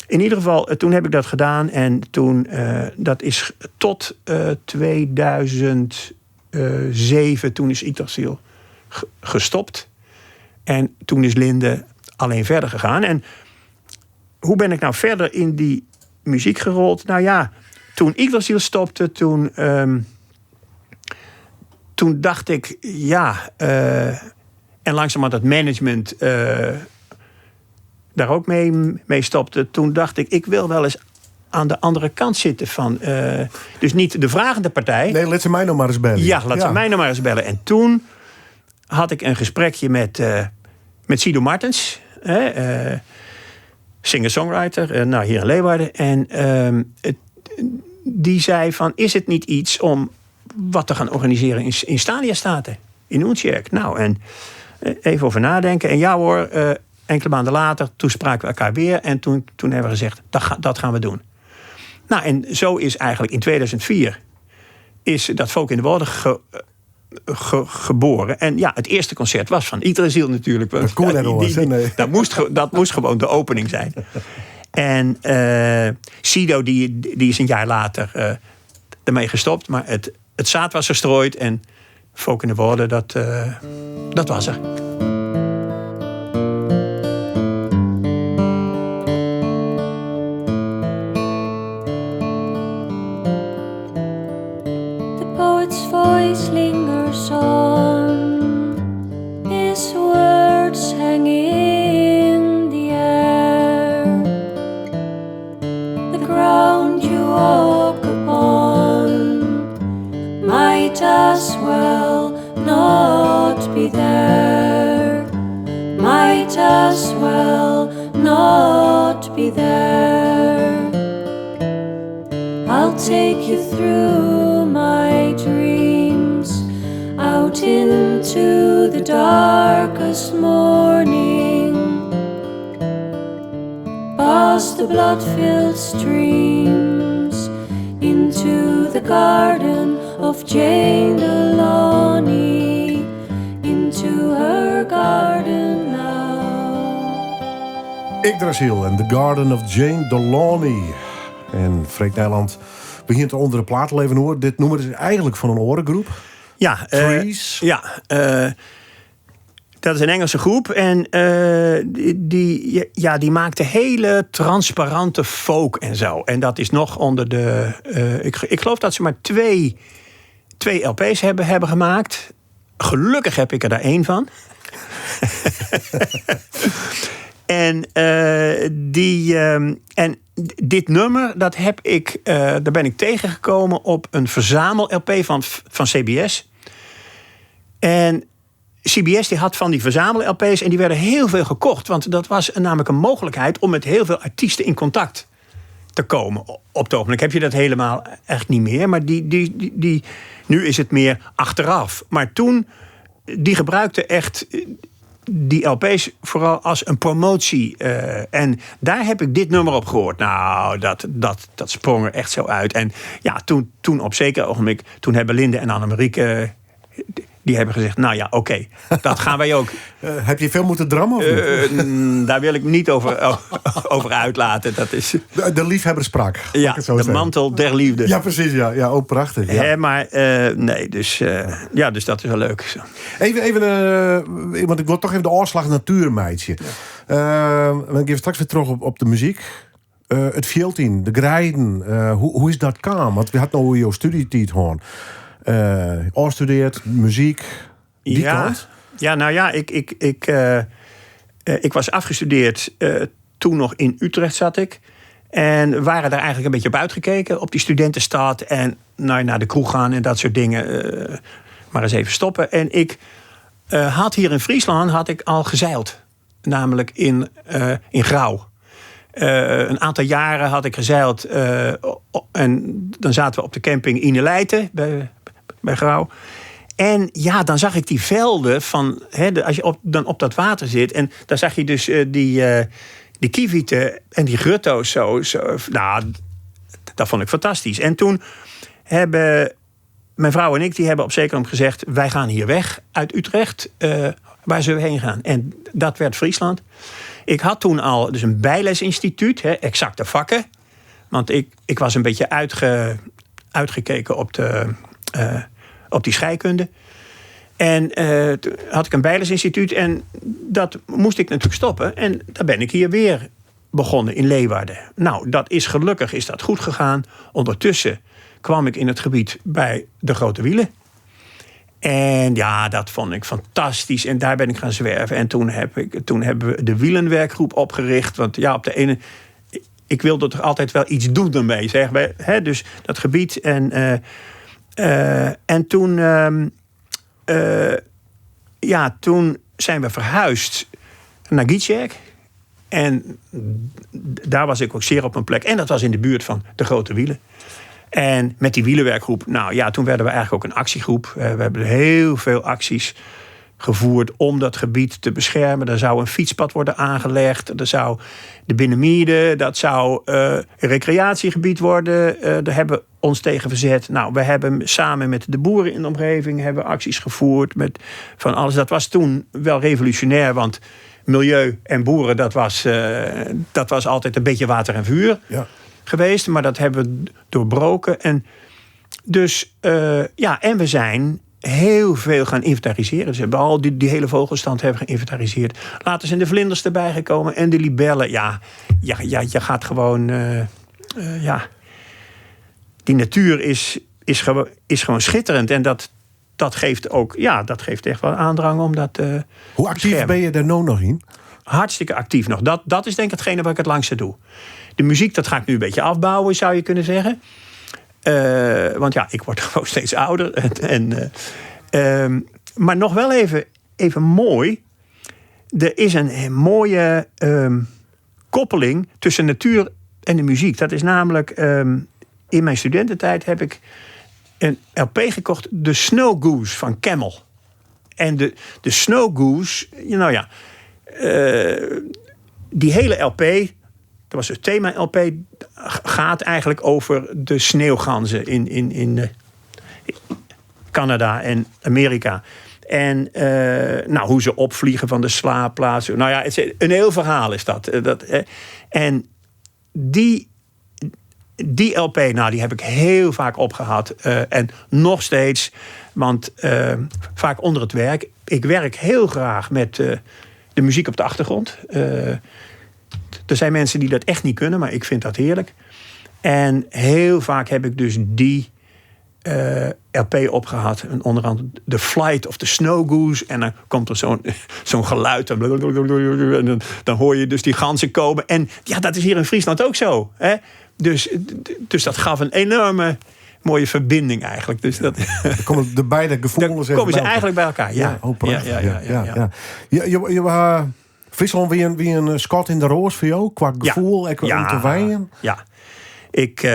in ieder geval, toen heb ik dat gedaan en toen, dat is tot 2007, toen is Yggdrasil gestopt. En toen is Linde alleen verder gegaan. En hoe ben ik nou verder in die muziek gerold? Nou ja, toen Yggdrasil stopte, toen dacht ik, ja, en langzamerhand dat management daar ook mee stopte. Toen dacht ik, ik wil wel eens aan de andere kant zitten van, dus niet de vragende partij. Nee, laat ze mij nog maar eens bellen. Ja, laat ze mij nog maar eens bellen. En toen had ik een gesprekje met Sido Martens. Hè singer-songwriter, hier in Leeuwarden. En die zei van, is het niet iets om wat te gaan organiseren in Stania-Staten? In Oentsjerk. Nou, en even over nadenken. En ja hoor, enkele maanden later, toen spraken we elkaar weer. En toen hebben we gezegd, dat gaan we doen. Nou, en zo is eigenlijk in 2004 is dat Folk in de Woorden geboren. En ja, het eerste concert was van Yggdrasil natuurlijk. Dat kon net hoor, hè? Nee. Dat moest gewoon de opening zijn. En Sido die, die is een jaar later ermee gestopt. Maar het, het zaad was gestrooid en Folk yn de Wâlden, dat, dat was er. The poet's voice lingers on, his words hang in the air. The ground you walk upon might as well not be there. Might as well not be there. I'll take you through my dreams out into the darkest morning, past the blood-filled streams, into the garden of Jane Delawney, into her garden now. Yggdrasil en The Garden of Jane Delawney. En Freek Nijland begint onder de plaat leven hoor. Dit nûmer is eigenlijk fan in oare groep. Ja, Trees. Ja, dat is een Engelse groep. En die, ja, die maakte hele transparante folk en zo. En dat is nog onder de. Ik geloof dat ze maar twee LP's hebben gemaakt. Gelukkig heb ik er daar één van. En, en dit nummer, dat heb ik, daar ben ik tegengekomen op een verzamel-LP van CBS. En CBS die had van die verzamel-LP's en die werden heel veel gekocht. Want dat was namelijk een mogelijkheid om met heel veel artiesten in contact te komen. Op het ogenblik heb je dat helemaal echt niet meer. Maar nu is het meer achteraf. Maar toen, die gebruikte echt die LP's vooral als een promotie. En daar heb ik dit nummer op gehoord. Nou, dat sprong er echt zo uit. En ja, toen op zeker ogenblik, toen hebben Linde en Annemarieke, die hebben gezegd, nou ja, oké, dat gaan wij ook. Heb je veel moeten drammen of niet? Daar wil ik me niet over uitlaten. Dat is De liefhebber sprak, laat Ja, ik het zo de zeggen. mantel der liefde. Ja, precies. Ja, ja, ook prachtig. Ja. Hè, maar nee, dus, ja, dus dat is wel leuk. Zo. Even, want ik wil toch even de afslag natuurmeidje. We gaan straks weer terug op de muziek. Het veeltien, de grijden. Hoe is dat kwam? Want we hadden nou jouw studietijd gewoon. Afstudeerd, muziek, die kant. Ja, nou ja, ik was afgestudeerd. Toen nog in Utrecht zat ik. En we waren daar eigenlijk een beetje op uitgekeken. Op die studentenstad en naar de kroeg gaan en dat soort dingen. Maar eens even stoppen. En ik had hier in Friesland had ik al gezeild. Namelijk in Grou. Een aantal jaren had ik gezeild. En dan zaten we op de camping in de Leijten bij Grou. En ja, dan zag ik die velden van, hè, de, als je dan op dat water zit. En daar zag je dus die kievieten en die grutto's zo. Nou, dat vond ik fantastisch. En toen hebben mijn vrouw en ik, die hebben op zeker moment gezegd, wij gaan hier weg uit Utrecht. Waar zullen we heen gaan? En dat werd Friesland. Ik had toen al dus een bijlesinstituut, hè, exacte vakken. Want ik was een beetje uitgekeken op die scheikunde. En toen had ik een bijlesinstituut en dat moest ik natuurlijk stoppen. En daar ben ik hier weer begonnen in Leeuwarden. Nou, dat is gelukkig is dat goed gegaan. Ondertussen kwam ik in het gebied bij de Grote Wielen. En ja, dat vond ik fantastisch. En daar ben ik gaan zwerven. En toen hebben we de wielenwerkgroep opgericht. Want ja, op de ene... Ik wilde toch altijd wel iets doen ermee, zeg maar. Hè, dus dat gebied. En toen zijn we verhuisd naar Gytsjerk. En daar was ik ook zeer op mijn plek. En dat was in de buurt van de Grote Wielen. En met die wielenwerkgroep, toen werden we eigenlijk ook een actiegroep. We hebben heel veel acties gevoerd om dat gebied te beschermen. Er zou een fietspad worden aangelegd. Er zou de Binnenmierde, dat zou een recreatiegebied worden. Daar hebben we ons tegen verzet. We hebben samen met de boeren in de omgeving hebben we acties gevoerd. Met van alles. Dat was toen wel revolutionair, want Milieu en boeren, dat was, dat was altijd een beetje water en vuur ja. geweest. Maar dat hebben we doorbroken. En dus, ja, en we zijn heel veel gaan inventariseren. Dus we hebben al die, die hele vogelstand hebben geïnventariseerd. Later zijn de vlinders erbij gekomen en de libellen. Ja, ja, ja je gaat gewoon... ja. Die natuur is, is, gewoon, is gewoon schitterend. En dat, dat geeft ook, ja, dat geeft echt wel aandrang om dat uh, Hoe actief ben je daar nou nog in? Hartstikke actief nog. Dat, dat is denk ik hetgene wat ik het langste doe. De muziek, dat ga ik nu een beetje afbouwen, zou je kunnen zeggen. Uh, want ja, ik word gewoon steeds ouder. En, en uh, maar nog wel even, even mooi. Er is een mooie um, koppeling tussen natuur en de muziek. Dat is namelijk, um, in mijn studententijd heb ik een LP gekocht, de Snow Goose van Camel. En de, de Snow Goose, nou ja, die hele LP, dat was het thema LP, gaat eigenlijk over de sneeuwganzen in, in, in Canada en Amerika. En uh, nou, hoe ze opvliegen van de slaapplaats. Nou ja, het is een heel verhaal is dat. dat en die, die LP, nou, die heb ik heel vaak opgehad. Uh, en nog steeds, want uh, vaak onder het werk. Ik werk heel graag met uh, de muziek op de achtergrond. Er zijn mensen die dat echt niet kunnen, maar ik vind dat heerlijk. En heel vaak heb ik dus die LP opgehad. En onder andere The Flight of the Snow Goose. En dan komt er zo'n zo'n geluid. En dan, dan hoor je dus die ganzen komen. En ja, dat is hier in Friesland ook zo. Hè? Dus, dus dat gaf een enorme mooie verbinding eigenlijk. Dus dat, Dan komen de beide gevoelens dan komen ze eigenlijk bij elkaar. Ja, ja, oh, prachtig. Ja, ja, ja, ja, ja. Je, je, je, uh, Friesland wie een, wie een schat in de roos voor jou, qua gevoel en qua om te wijnen. Ja. Ik,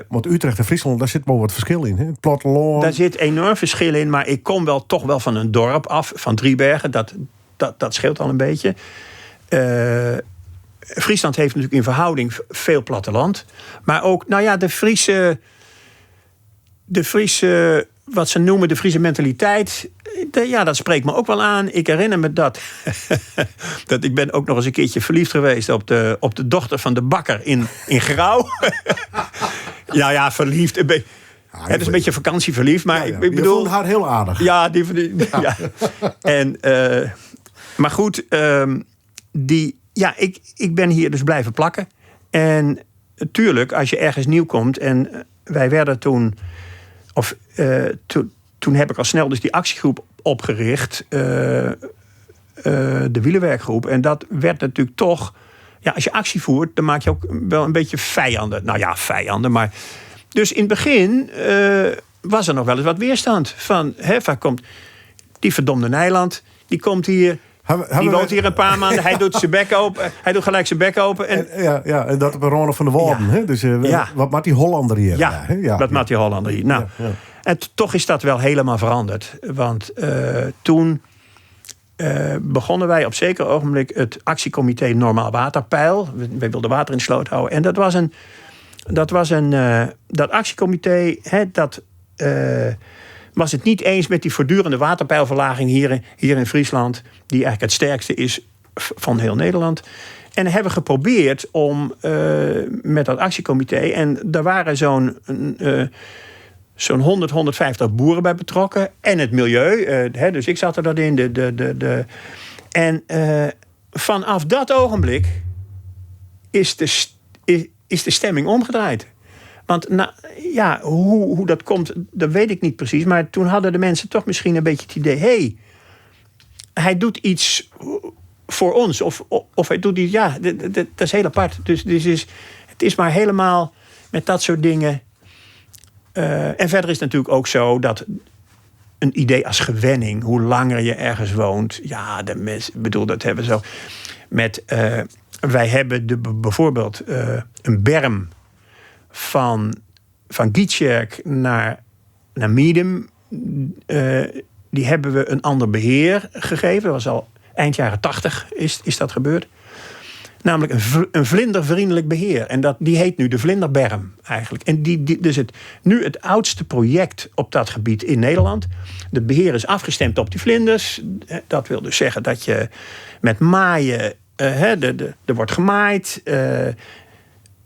Want Utrecht en Friesland, daar zit wel wat verschil in. Hè? Het platteland. Daar zit enorm verschil in, maar ik kom wel toch wel van een dorp af, van Driebergen. Dat, dat, dat scheelt al een beetje. Friesland heeft natuurlijk in verhouding veel platteland. Maar ook, nou ja, de Friese, de Friese, wat ze noemen de Friese mentaliteit. De, ja, dat spreekt me ook wel aan. Ik herinner me dat, dat ik ben ook nog eens een keertje verliefd geweest op de, op de dochter van de bakker in, in Grauw. ja, ja, verliefd. Een beetje. Het is een beetje vakantieverliefd, maar Ja, ja. ik, ik bedoel... Je vond haar heel aardig. Ja, die, die, ja. En, uh, maar goed, um, die, ja, ik, ik ben hier dus blijven plakken. En tuurlijk, als je ergens nieuw komt... en wij werden toen... of uh, to, toen heb ik al snel dus die actiegroep opgericht. Uh, uh, de wielerwerkgroep. En dat werd natuurlijk toch... Ja, als je actie voert, dan maak je ook wel een beetje vijanden. Nou ja, vijanden, maar... Dus in het begin uh, was er nog wel eens wat weerstand. Van, hè, waar komt die verdomde Nijland, die komt hier... Hebben, die woont hier een paar maanden. Hij doet zijn bek open. Hij doet gelijk zijn bek open. En, en ja, ja, en dat op Ronald van de Walden. Ja. Hè? Dus uh, ja. wat maakt die Hollander hier? Ja, ja, ja. wat maakt die Hollander hier? Nou, ja, ja. En toch is dat wel helemaal veranderd. Want uh, toen uh, begonnen wij op zeker ogenblik het actiecomité Normaal Waterpeil. We, wij wilden water in de sloot houden. En dat was een... Dat, was een, uh, dat actiecomité, hè, dat uh, was het niet eens met die voortdurende waterpeilverlaging hier, hier in Friesland, die eigenlijk het sterkste is van heel Nederland. En hebben geprobeerd om uh, met dat actiecomité, en daar waren zo'n uh, zo'n 100, 150 boeren bij betrokken en het milieu, uh, hè, dus ik zat er dat in. De, de, de, de. En uh, vanaf dat ogenblik is de, is, is de stemming omgedraaid. Want nou, ja, hoe, hoe dat komt, dat weet ik niet precies. Maar toen hadden de mensen toch misschien een beetje het idee... hé, hey, hij doet iets voor ons. Of, of hij doet iets, ja, dat is heel apart. Dus, dus is, het is maar helemaal met dat soort dingen. Uh, en verder is het natuurlijk ook zo dat een idee als gewenning... hoe langer je ergens woont... ja, de mensen, bedoel, dat hebben ze zo... Met, uh, wij hebben de, bijvoorbeeld uh, een berm van, van Gietjerk naar, naar Miedem. Uh, die hebben we een ander beheer gegeven. Dat was al eind jaren 80 is, is dat gebeurd. Namelijk een vlindervriendelijk beheer. En dat, die heet nu de Vlinderberm eigenlijk. En die, dus het, nu het oudste project op dat gebied in Nederland. De beheer is afgestemd op die vlinders. Dat wil dus zeggen dat je met maaien. Er wordt gemaaid. De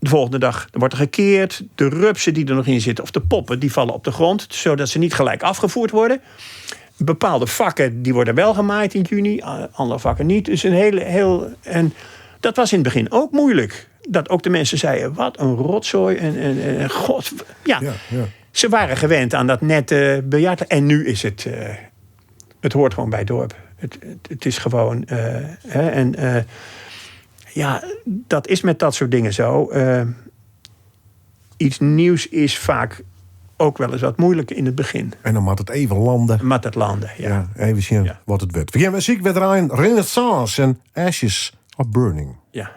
volgende dag wordt er gekeerd. De rupsen die er nog in zitten, of de poppen, die vallen op de grond. Zodat ze niet gelijk afgevoerd worden. Bepaalde vakken die worden wel gemaaid in juni, andere vakken niet. Dus een hele, heel. En dat was in het begin ook moeilijk. Dat ook de mensen zeiden: wat een rotzooi. En god. Ja. Ja. Ze waren gewend aan dat nette biljart. En nu is het. Het hoort gewoon bij het dorp. Het is gewoon. Hè, en ja, dat is met dat soort dingen zo. Iets nieuws is vaak ook wel eens wat moeilijk in het begin. En dan moet het even landen. Met het landen, ja. Ja, even zien wat het werd. We gaan muziek met draaien Renaissance en Ashes are Burning. Ja.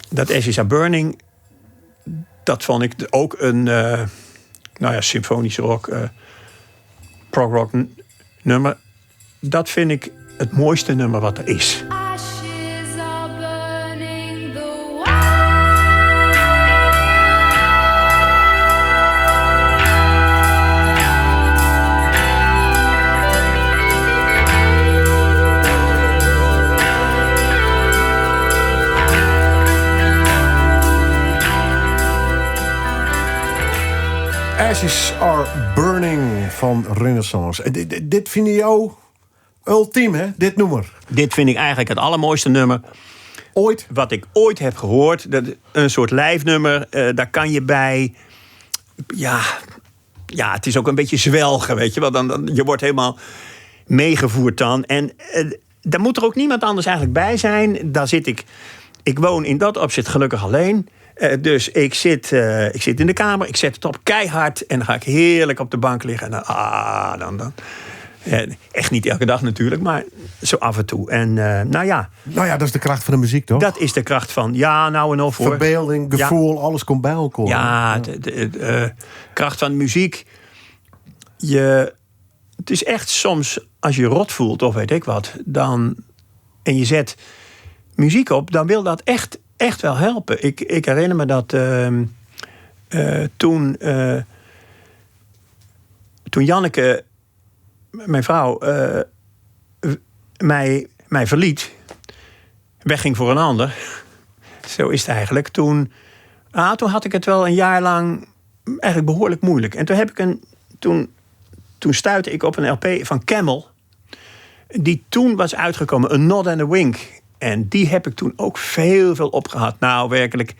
Dat Ashes Are Burning, dat vond ik ook een, nou ja, symfonische rock, prog rock nummer. Dat vind ik het mooiste nummer wat er is. Ashes are burning the Ashes Are Burning van Renaissance. En dit vind je jou ultiem, hè? Dit nummer. Dit vind ik eigenlijk het allermooiste nummer Ooit. wat ik ooit heb gehoord. Dat, een soort lijfnummer, daar kan je bij. Ja, het is ook een beetje zwelgen, weet je wel. Je wordt helemaal meegevoerd dan. En daar moet er ook niemand anders eigenlijk bij zijn. Daar zit ik. Ik woon in dat opzicht gelukkig alleen. Dus ik zit in de kamer, ik zet het op keihard en dan ga ik heerlijk op de bank liggen. En dan. Echt niet elke dag natuurlijk, maar zo af en toe. En nou ja. Nou ja, dat is de kracht van de muziek, toch? Dat is de kracht van, ja, nou en of, hoor. Verbeelding, gevoel, alles komt bij elkaar. Ja, de kracht van de muziek. Het is echt soms, als je rot voelt of weet ik wat, en je zet muziek op, dan wil dat echt wel helpen. Ik herinner me dat toen Janneke, mijn vrouw, mij verliet, wegging voor een ander. Zo is het eigenlijk. Toen had ik het wel een jaar lang eigenlijk behoorlijk moeilijk. En toen heb ik een, toen, toen stuitte ik op een LP van Camel, die toen was uitgekomen, A Nod and a Wink. En die heb ik toen ook veel, veel opgehad. Nou, werkelijk.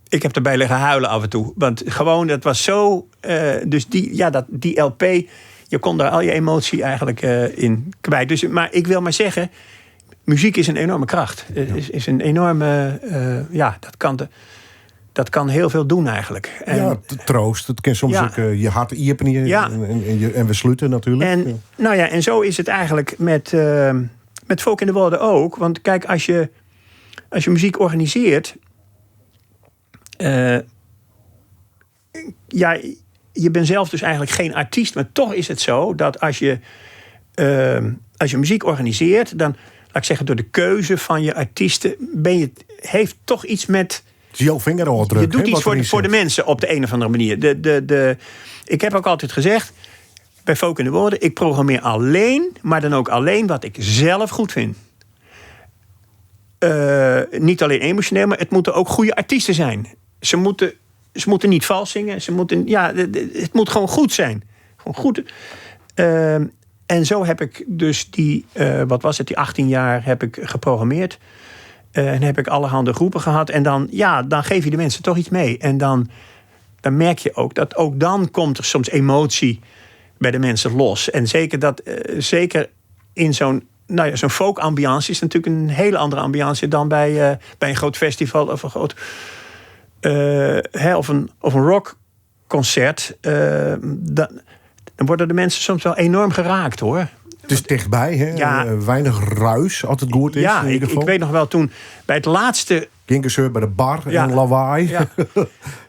Ik heb erbij liggen huilen af en toe. Want gewoon, dat was zo... dus die, ja, dat, die LP, je kon daar al je emotie eigenlijk in kwijt. Dus, maar ik wil maar zeggen, muziek is een enorme kracht. Het is een enorme... ja, dat kan, de, dat kan heel veel doen eigenlijk. En, ja, troost. Het kan soms ook je hart iepenen en we sluiten natuurlijk. En zo is het eigenlijk met Folk in de Woorden ook. Want kijk, als je muziek organiseert... ja, je bent zelf dus eigenlijk geen artiest. Maar toch is het zo dat als je muziek organiseert... dan, laat ik zeggen, door de keuze van je artiesten... ben je, heeft toch iets met... Het is jouw vingerafdruk, Je doet hè, iets wat erin voor de zit. mensen op de een of andere manier. Ik heb ook altijd gezegd, bij Folk in de Woorden... ik programmeer alleen, maar dan ook alleen wat ik zelf goed vind. Niet alleen emotioneel, maar het moeten ook goede artiesten zijn. Ze moeten niet vals zingen. Het moet gewoon goed zijn. Gewoon goed. En zo heb ik dus die, wat was het, die 18 jaar heb ik geprogrammeerd. En heb ik allerhande groepen gehad. En dan geef je de mensen toch iets mee. En dan merk je ook dat ook dan komt er soms emotie bij de mensen los. En zeker in zo'n folk ambiance is natuurlijk een hele andere ambiance dan bij een groot festival of een groot, hè, of een, of een rockconcert. Dan worden de mensen soms wel enorm geraakt, hoor. Het is dichtbij, hè? Weinig ruis, als het goed is, Ja, in ieder ik geval. weet nog wel toen bij het laatste... Ginkerseur bij de bar en lawaai.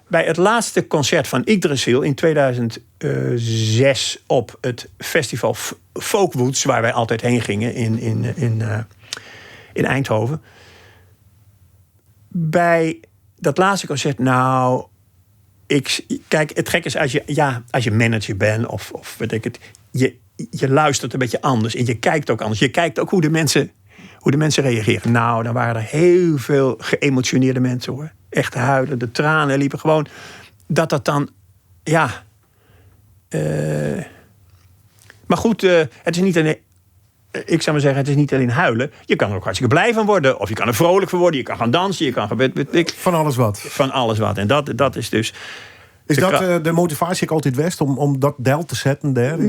By it lêste konsert fan Yggdrasil yn 2006 op it festival Folkwoods, wêr't wy altyd hinne gyngen yn Eindhoven. By dat lêste konsert, no, ik, kijk, it gekke is as je, ja, as je manager bent of weet ik it, je luistert in bytsje oars en je kijkt ek oars. Je kijkt ek hoe't de minsken reagearje. No, dan wiene der hiel folle geëmotioneerde minsken, hoor. Echt huilen, de tranen liepen gewoan. Dat dat dan, ja. Maar goed, het is niet een, ik zou maar zeggen, het is niet alleen huilen. Je kan er ook hartstikke blij van worden. Of je kan er vrolijk van worden. Je kan gaan dansen. Je kan gaan, weet ik, Fan alles wat. Fan alles wat. En dat is dus. Is de dat de motivaasje ek altyd west om dat del te setten dêr?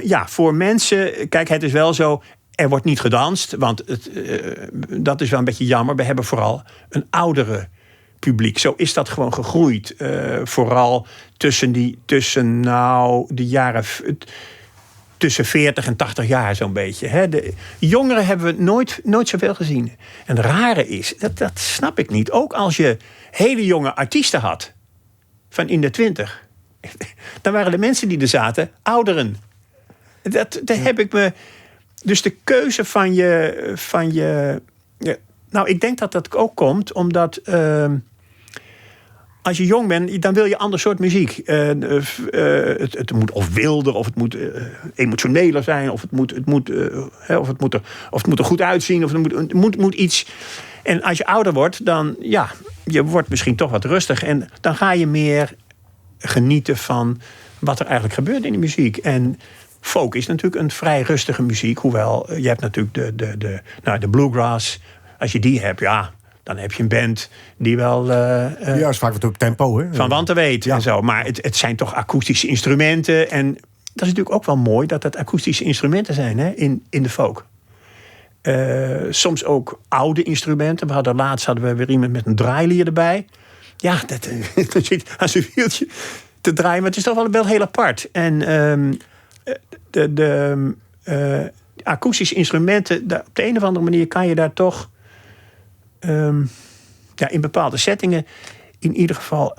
Ja, voor mensen. Kijk, het is wel zo. Er wordt niet gedanst, want dat is wel een beetje jammer. We hebben vooral een oudere publiek. Zo is dat gewoon gegroeid. Vooral tussen nou, de jaren tussen 40 en 80 jaar zo'n beetje. Hè. De jongeren hebben we nooit zoveel gezien. En het rare is, dat snap ik niet. Ook als je hele jonge artiesten had, van in de 20, dan waren de mensen die er zaten ouderen. Dat heb ik me. Dus de keuze van je. Ja, nou, ik denk dat dat ook komt omdat als je jong bent, dan wil je ander soort muziek. Het moet of wilder, of het moet emotioneler zijn, of het moet, het moet, hè, of het moet er goed uitzien, of het moet iets. En als je ouder wordt, dan ja, je wordt misschien toch wat rustig. En dan ga je meer genieten van wat er eigenlijk gebeurt in de muziek. En folk is natuurlijk een vrij rustige muziek. Hoewel, je hebt natuurlijk nou, de bluegrass. Als je die hebt, ja, dan heb je een band die wel Ja, is vaak wat op tempo, hè? Van wanten weet en zo. Maar het zijn toch akoestische instrumenten. En dat is natuurlijk ook wel mooi dat het akoestische instrumenten zijn, hè, in de folk. Soms ook oude instrumenten. Laatst hadden we weer iemand met een draailier erbij. Ja, dat zit aan zijn wieltje te draaien. Maar het is toch wel heel apart. En de akoestische instrumenten, daar, op de een of andere manier kan je daar toch, ja, in bepaalde settingen in ieder geval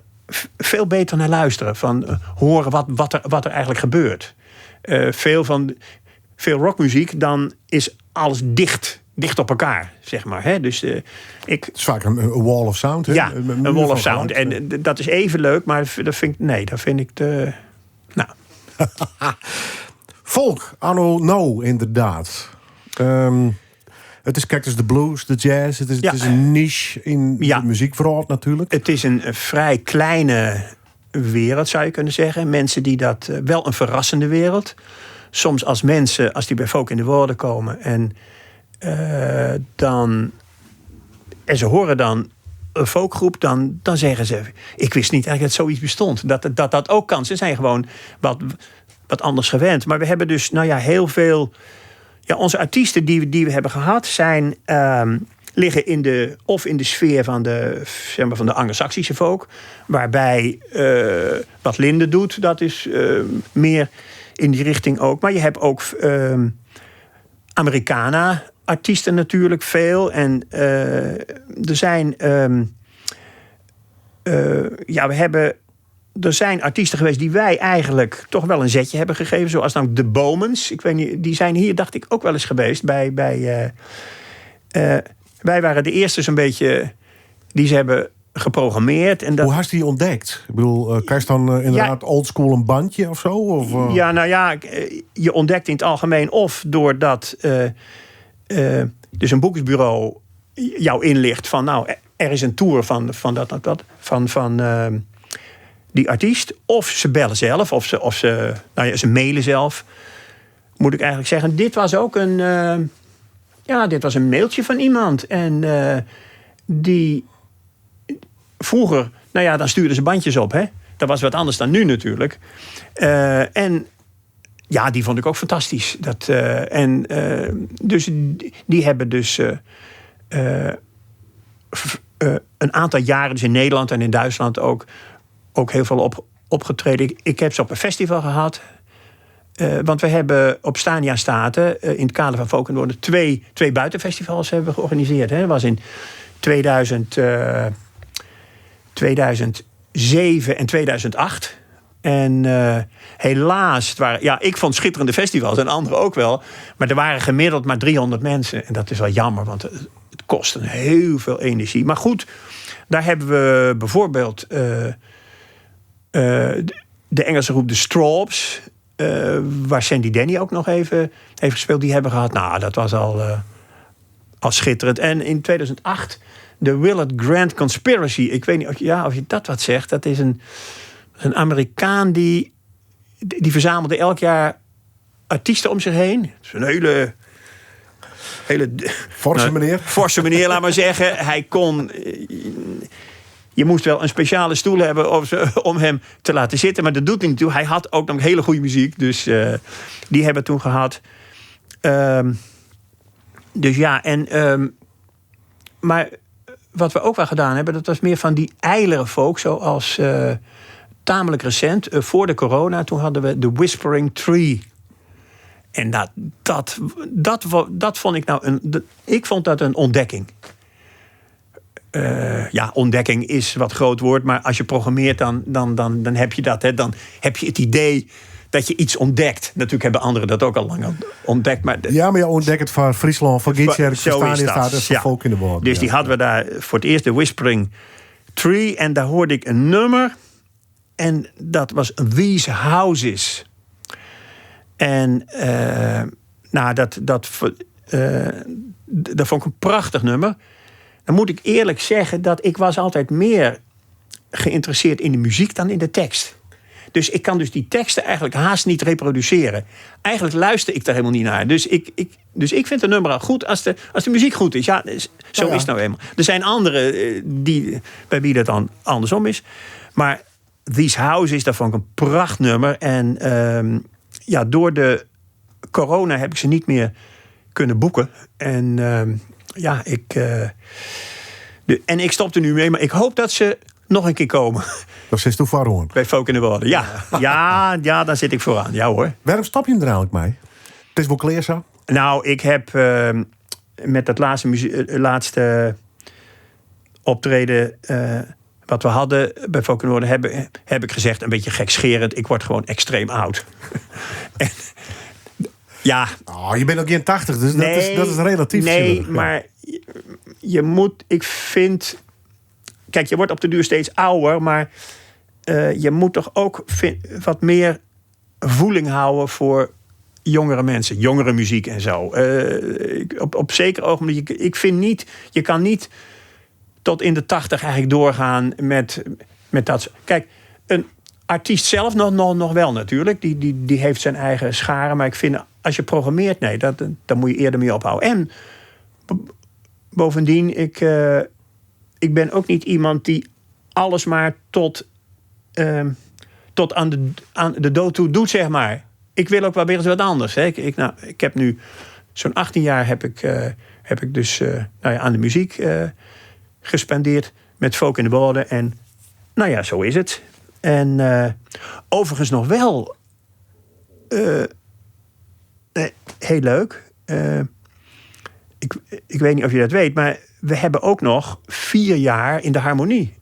veel beter naar luisteren. Van horen wat er eigenlijk gebeurt. Veel rockmuziek, dan is alles dicht op elkaar, zeg maar. Hè? Dus ik, Het is vaak een wall of sound, hè? Ja, Een een muur wall van of sound. geluid. En dat is even leuk, maar dat vind ik, nee, dat vind ik te. Nou. Folk, anno no, inderdaad. Het is, kijk, het is de blues, de jazz. Het is een niche in de muziekwrâld natuurlijk. Het is een vrij kleine wereld, zou je kunnen zeggen. Mensen die dat... wel een verrassende wereld. Soms als mensen, als die bij Folk in de Wâlden komen en dan... En ze horen dan een folkgroep, dan zeggen ze: ik wist niet eigenlijk dat zoiets bestond. Dat dat, dat ook kan. Ze zijn gewoon wat anders gewend. Maar we hebben dus, nou ja, heel veel. Ja, onze artiesten die we hebben gehad, liggen of in de sfeer van de, zeg maar, van de Angelsaksische folk. Waarbij wat Linde doet, dat is meer in die richting ook. Maar je hebt ook Americana-artiesten natuurlijk veel. En er zijn. Ja, we hebben. Er zijn artiesten geweest die wij eigenlijk toch wel een zetje hebben gegeven. Zoals namelijk de Bomans. Ik weet niet, die zijn hier, dacht ik, ook wel eens geweest. Wij waren de eerste zo'n beetje die ze hebben geprogrammeerd. En dat, Hoe hast die ontdekt? Ik bedoel, krijg je dan inderdaad oldschool een bandje of zo? Of? Ja, nou ja, je ontdekt in het algemeen of doordat dus een boekingsbureau jou inlicht van, nou, er is een tour van dat, dat, dat, van die artiest. Of ze bellen zelf, of ze, nou ja, ze mailen zelf. Moet ik eigenlijk zeggen. Dit was ook een, ja, dit was een mailtje van iemand. En die vroeger, nou ja, dan stuurden ze bandjes op, hè. Dat was wat anders dan nu natuurlijk. En ja, die vond ik ook fantastisch. En dus die hebben dus een aantal jaren, dus in Nederland en in Duitsland ook heel veel opgetreden. Ik heb ze op een festival gehad. Want we hebben op Stania State, in het kader van Folk in de Wâlden, twee buitenfestivals hebben we georganiseerd. Hè. Dat was in 2000, 2007 en 2008. En helaas, het waren, ja, ik vond schitterende festivals en anderen ook wel. Maar er waren gemiddeld maar 300 mensen. En dat is wel jammer, want het kost een heel veel energie. Maar goed, daar hebben we bijvoorbeeld de Engelse groep de Strawbs, waar Sandy Denny ook nog even heeft gespeeld. Die hebben gehad. Nou, dat was al schitterend. En in 2008 de Willard Grant Conspiracy. Ik weet niet of je dat wat zegt. Dat is een Amerikaan die verzamelde elk jaar artiesten om zich heen. Het is een hele, hele Forse meneer. Forse meneer, laat maar zeggen. Hij kon... Je moest wel een speciale stoel hebben om hem te laten zitten. Maar dat doet hij niet toe. Hij had ook nog hele goede muziek. Dus die hebben we toen gehad. Dus ja, en... maar wat we ook wel gedaan hebben, dat was meer van die ijlere folk. Zoals tamelijk recent, voor de corona. Toen hadden we The Whispering Tree. En dat vond ik nou een, dat, ik vond dat een ontdekking. Ja, ontdekking is wat groot woord, maar als je programmeert, dan heb je dat. Hè? Dan heb je het idee dat je iets ontdekt. Natuurlijk hebben anderen dat ook al lang ontdekt. Maar de Ja, maar je ontdekt het van Friesland, van Gytsjerk, Zo van is Stanië dat, staat het van ja. Folk in de Woorden. Dus die hadden we daar voor het eerst, de Whispering Tree. En daar hoorde ik een nummer. En dat was These Houses. En nou, dat, dat, dat vond ik een prachtig nummer. Dan moet ik eerlijk zeggen dat ik was altijd meer geïnteresseerd in de muziek dan in de tekst. Dus ik kan dus die teksten eigenlijk haast niet reproduceren. Eigenlijk luister ik daar helemaal niet naar. Dus ik vind het nummer al goed als de muziek goed is. Ja, zo is het nou eenmaal. Er zijn anderen bij wie dat dan andersom is. Maar These Houses, dat vond ik een prachtnummer. En door de corona heb ik ze niet meer kunnen boeken. En ja, ik de, en ik stop er nu mee, maar ik hoop dat ze nog een keer komen. Dat zit toen vooraan. Bij Folk in de Woorden, ja. Ja, ja, daar zit ik vooraan. Ja hoor. Waarom stap je hem er eigenlijk mee? Het is wel klaar zo? Nou, ik heb met dat laatste optreden wat we hadden bij Folk in de Woorden, heb ik gezegd, een beetje gekscherend, ik word gewoon extreem oud. En, ja. Oh, je bent ook geen 80, dus Nee, dat is relatief Nee, natuurlijk, ja. maar je moet, ik vind... Kijk, je wordt op de duur steeds ouder, maar je moet toch ook wat meer voeling houden voor jongere mensen, jongere muziek en zo. Ik, op zeker ogenblik, ik, ik vind niet, je kan niet tot in de 80 eigenlijk doorgaan met dat. Kijk, een artiest zelf nog wel natuurlijk. Die heeft zijn eigen scharen. Maar ik vind, als je programmeert, nee, daar moet je eerder mee ophouden. En bovendien, ik ben ook niet iemand die alles maar tot aan de dood toe doet. Ik wil ook wel weer eens wat anders. Hè. Ik heb nu zo'n 18 jaar heb ik dus aan de muziek gespendeerd met Folk in de Woorden. En zo is het. En overigens nog wel heel leuk. Ik weet niet of je dat weet, maar we hebben ook nog 4 jaar in de Harmonie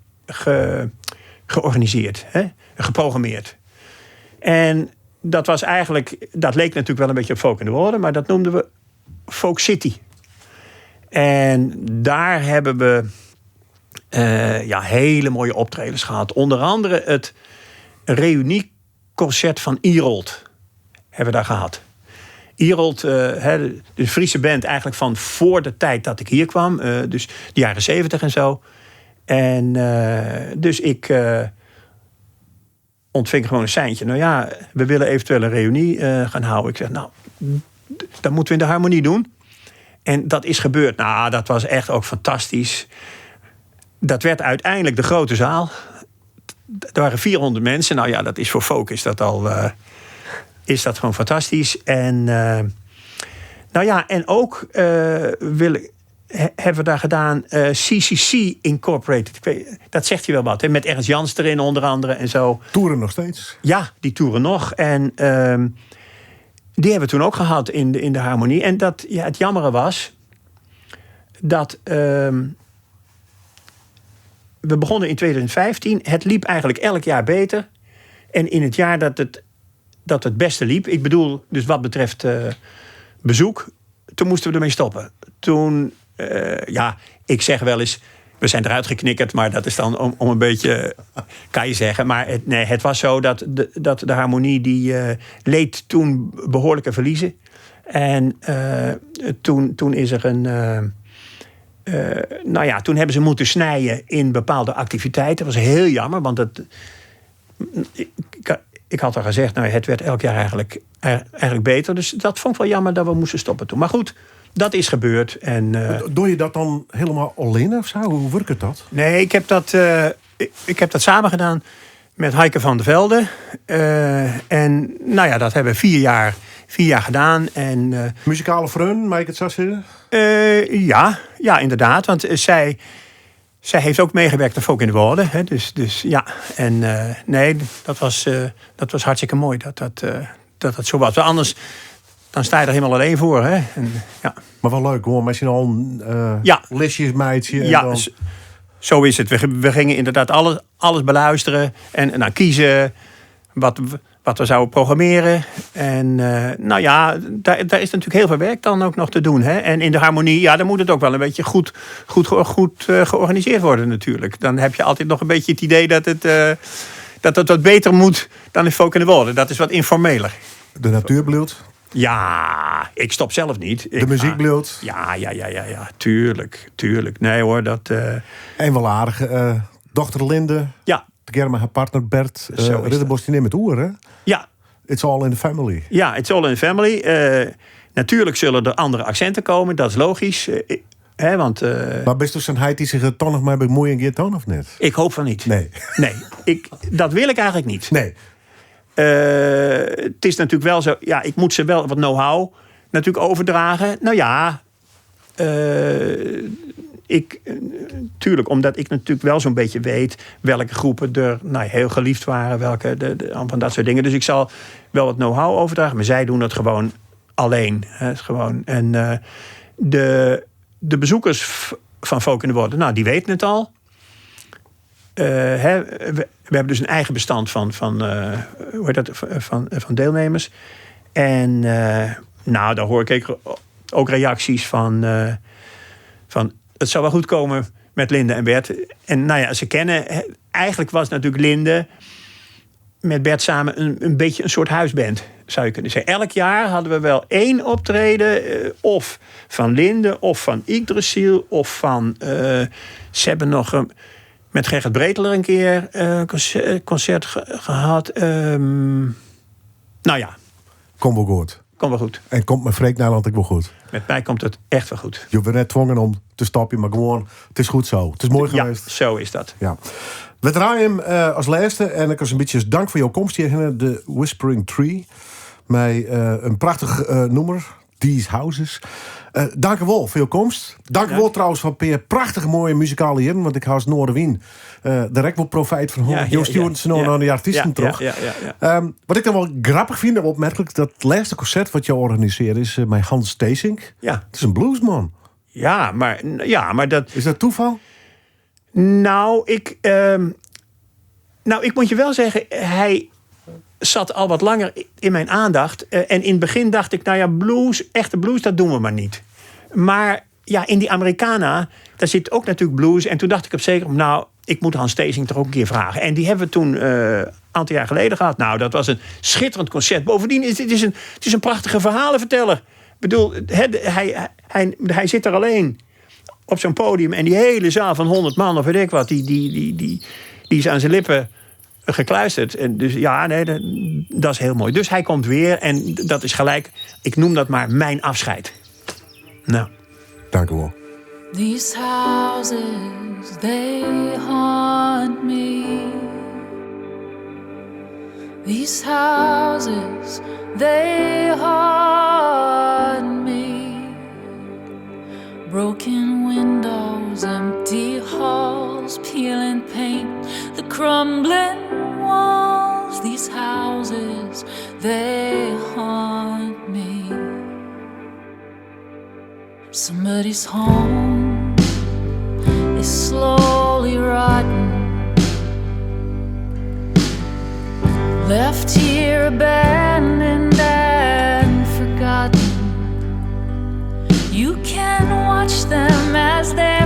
georganiseerd, hè? Geprogrammeerd. En dat was eigenlijk, dat leek natuurlijk wel een beetje op Folk in de Woorden, maar dat noemden we Folk City. En daar hebben we hele mooie optredens gehad. Onder andere het reunieconcert van Irolt hebben we daar gehad. Irolt, de Friese band eigenlijk van voor de tijd dat ik hier kwam. Dus de jaren 70 en zo. En dus ik ontving gewoon een seintje. We willen eventueel een reunie gaan houden. Ik zeg, dat moeten we in de Harmonie doen. En dat is gebeurd. Dat was echt ook fantastisch. Dat werd uiteindelijk de grote zaal. Er waren 400 mensen. Dat is voor folk is dat al is dat gewoon fantastisch. En ook hebben we daar gedaan CCC Incorporated. Ik weet, dat zegt je wel wat, hè? Met Ernst Jans erin onder andere en zo. Toeren nog steeds? Ja, die toeren nog. En die hebben we toen ook gehad in de Harmonie. En het jammere was dat We begonnen in 2015. Het liep eigenlijk elk jaar beter. En in het jaar dat het beste liep, ik bedoel, dus wat betreft bezoek, toen moesten we ermee stoppen. Toen, ja, ik zeg wel eens, we zijn eruit geknikkerd, maar dat is dan om een beetje, kan je zeggen. Maar het, nee, het was zo dat de harmonie die leed toen behoorlijke verliezen. En toen is er een. Nou ja, toen hebben ze moeten snijden in bepaalde activiteiten. Dat was heel jammer, want ik had al gezegd, nou, het werd elk jaar eigenlijk beter. Dus dat vond ik wel jammer dat we moesten stoppen toen. Maar goed, dat is gebeurd. En Doe je dat dan helemaal alleen of zo? Hoe werkt het dat? Nee, ik heb dat samen gedaan met Heike van der Velde. En nou ja, dat hebben we 4 jaar gedaan. En Muzikale freon, mag ik het zo zeggen? Ja, inderdaad. Want zij heeft ook meegewerkt aan Folk in de Woorden. Hè, dus ja, en nee, dat was hartstikke mooi dat dat zo was. Want anders dan sta je er helemaal alleen voor. Hè? En, ja. Maar wel leuk, gewoon met z'n allen listjes, meidje. En Ja, dan zo is het. We gingen inderdaad alles beluisteren en dan kiezen wat we zouden programmeren. En nou ja, daar is natuurlijk heel veel werk dan ook nog te doen. Hè? En in de harmonie, ja, dan moet het ook wel een beetje goed georganiseerd worden natuurlijk. Dan heb je altijd nog een beetje het idee dat het wat beter moet dan in Folk in de Woorden. Dat is wat informeler. De natuur bliuwt, Ja, ik stop zelf niet. De muziek bliuwt. Ja, tuurlijk. Nee hoor, dat En wel aardig, dochter Linde, de met haar partner Bert. Zo is dat. Ridderbos die neemt het oer, hè? Ja. It's all in the family. Ja, it's all in the family. Natuurlijk zullen er andere accenten komen, dat is logisch. Hè, want Maar bist dus een heit die zich er toch nog maar bemoeien gaat dan of niet? Ik hoop van niet. Nee. Nee, dat wil ik eigenlijk niet. Nee. Het is natuurlijk wel zo, ja, ik moet ze wel wat know-how natuurlijk overdragen. Nou ja, tuurlijk, omdat ik natuurlijk wel zo'n beetje weet welke groepen er nou, heel geliefd waren, welke van dat soort dingen. Dus ik zal wel wat know-how overdragen, maar zij doen dat gewoon alleen. Hè, het is gewoon, en de bezoekers van Folk in de Woorden, nou, die weten het al. Hè, we hebben dus een eigen bestand van, hoe heet dat, van deelnemers. En nou, daar hoor ik ook reacties van het zou wel goed komen met Linde en Bert. En nou ja, ze kennen, eigenlijk was natuurlijk Linde met Bert samen een beetje een soort huisband, zou je kunnen zeggen. Elk jaar hadden we wel één optreden, of van Linde, of van Yggdrasil, of van, ze hebben nog een, met Gerrit Breteler een keer concert gehad. Nou ja. Komt wel goed. Komt wel goed. En komt met Freek Nederland ook wel goed. Met mij komt het echt wel goed. Je bent net dwongen om te stoppen, maar gewoon, het is goed zo. Het is mooi Ja, geweest. zo is dat. Ja. We draaien hem als laatste. En ik was een beetje als dank voor jouw komst hier. De Whispering Tree. Met een prachtig noemer. These Houses. Dank u wel voor jouw komst. Dank u wel trouwens van Peer. Prachtige mooie muzikale heren. Want ik haast Noardewyn. Daar ik wel profijt van. Jo stuurt ze nog naar die artiesten terug. Wat ik dan wel grappig vind en opmerkelijk. Dat laatste concert wat jou organiseert is met Hans Theessink. Het is een bluesman. Ja, maar dat... Is dat toeval? Nou, ik moet je wel zeggen, hij zat al wat langer in mijn aandacht. En in het begin dacht ik, nou ja, blues, echte blues, dat doen we maar niet. Maar ja, in die Americana, daar zit ook natuurlijk blues. En toen dacht ik op zeker, nou, ik moet Hans Theessink toch ook een keer vragen. En die hebben we toen een aantal jaar geleden gehad. Nou, dat was een schitterend concert. Bovendien is het is een prachtige verhalenverteller. Ik bedoel, hè, hij zit er alleen op zo'n podium. En die hele zaal van 100 man of weet ik wat, die is aan zijn lippen gekluisterd. En dus ja, nee, dat is heel mooi. Dus hij komt weer en dat is gelijk, ik noem dat maar mijn afscheid. Nou. Dank u wel. These houses, they haunt me. These houses, they haunt me. Broken windows, empty halls, peeling paint, the crumbling walls. These houses, they haunt me. Somebody's home is slowly rotting. Left here abandoned and forgotten. You can watch them as they're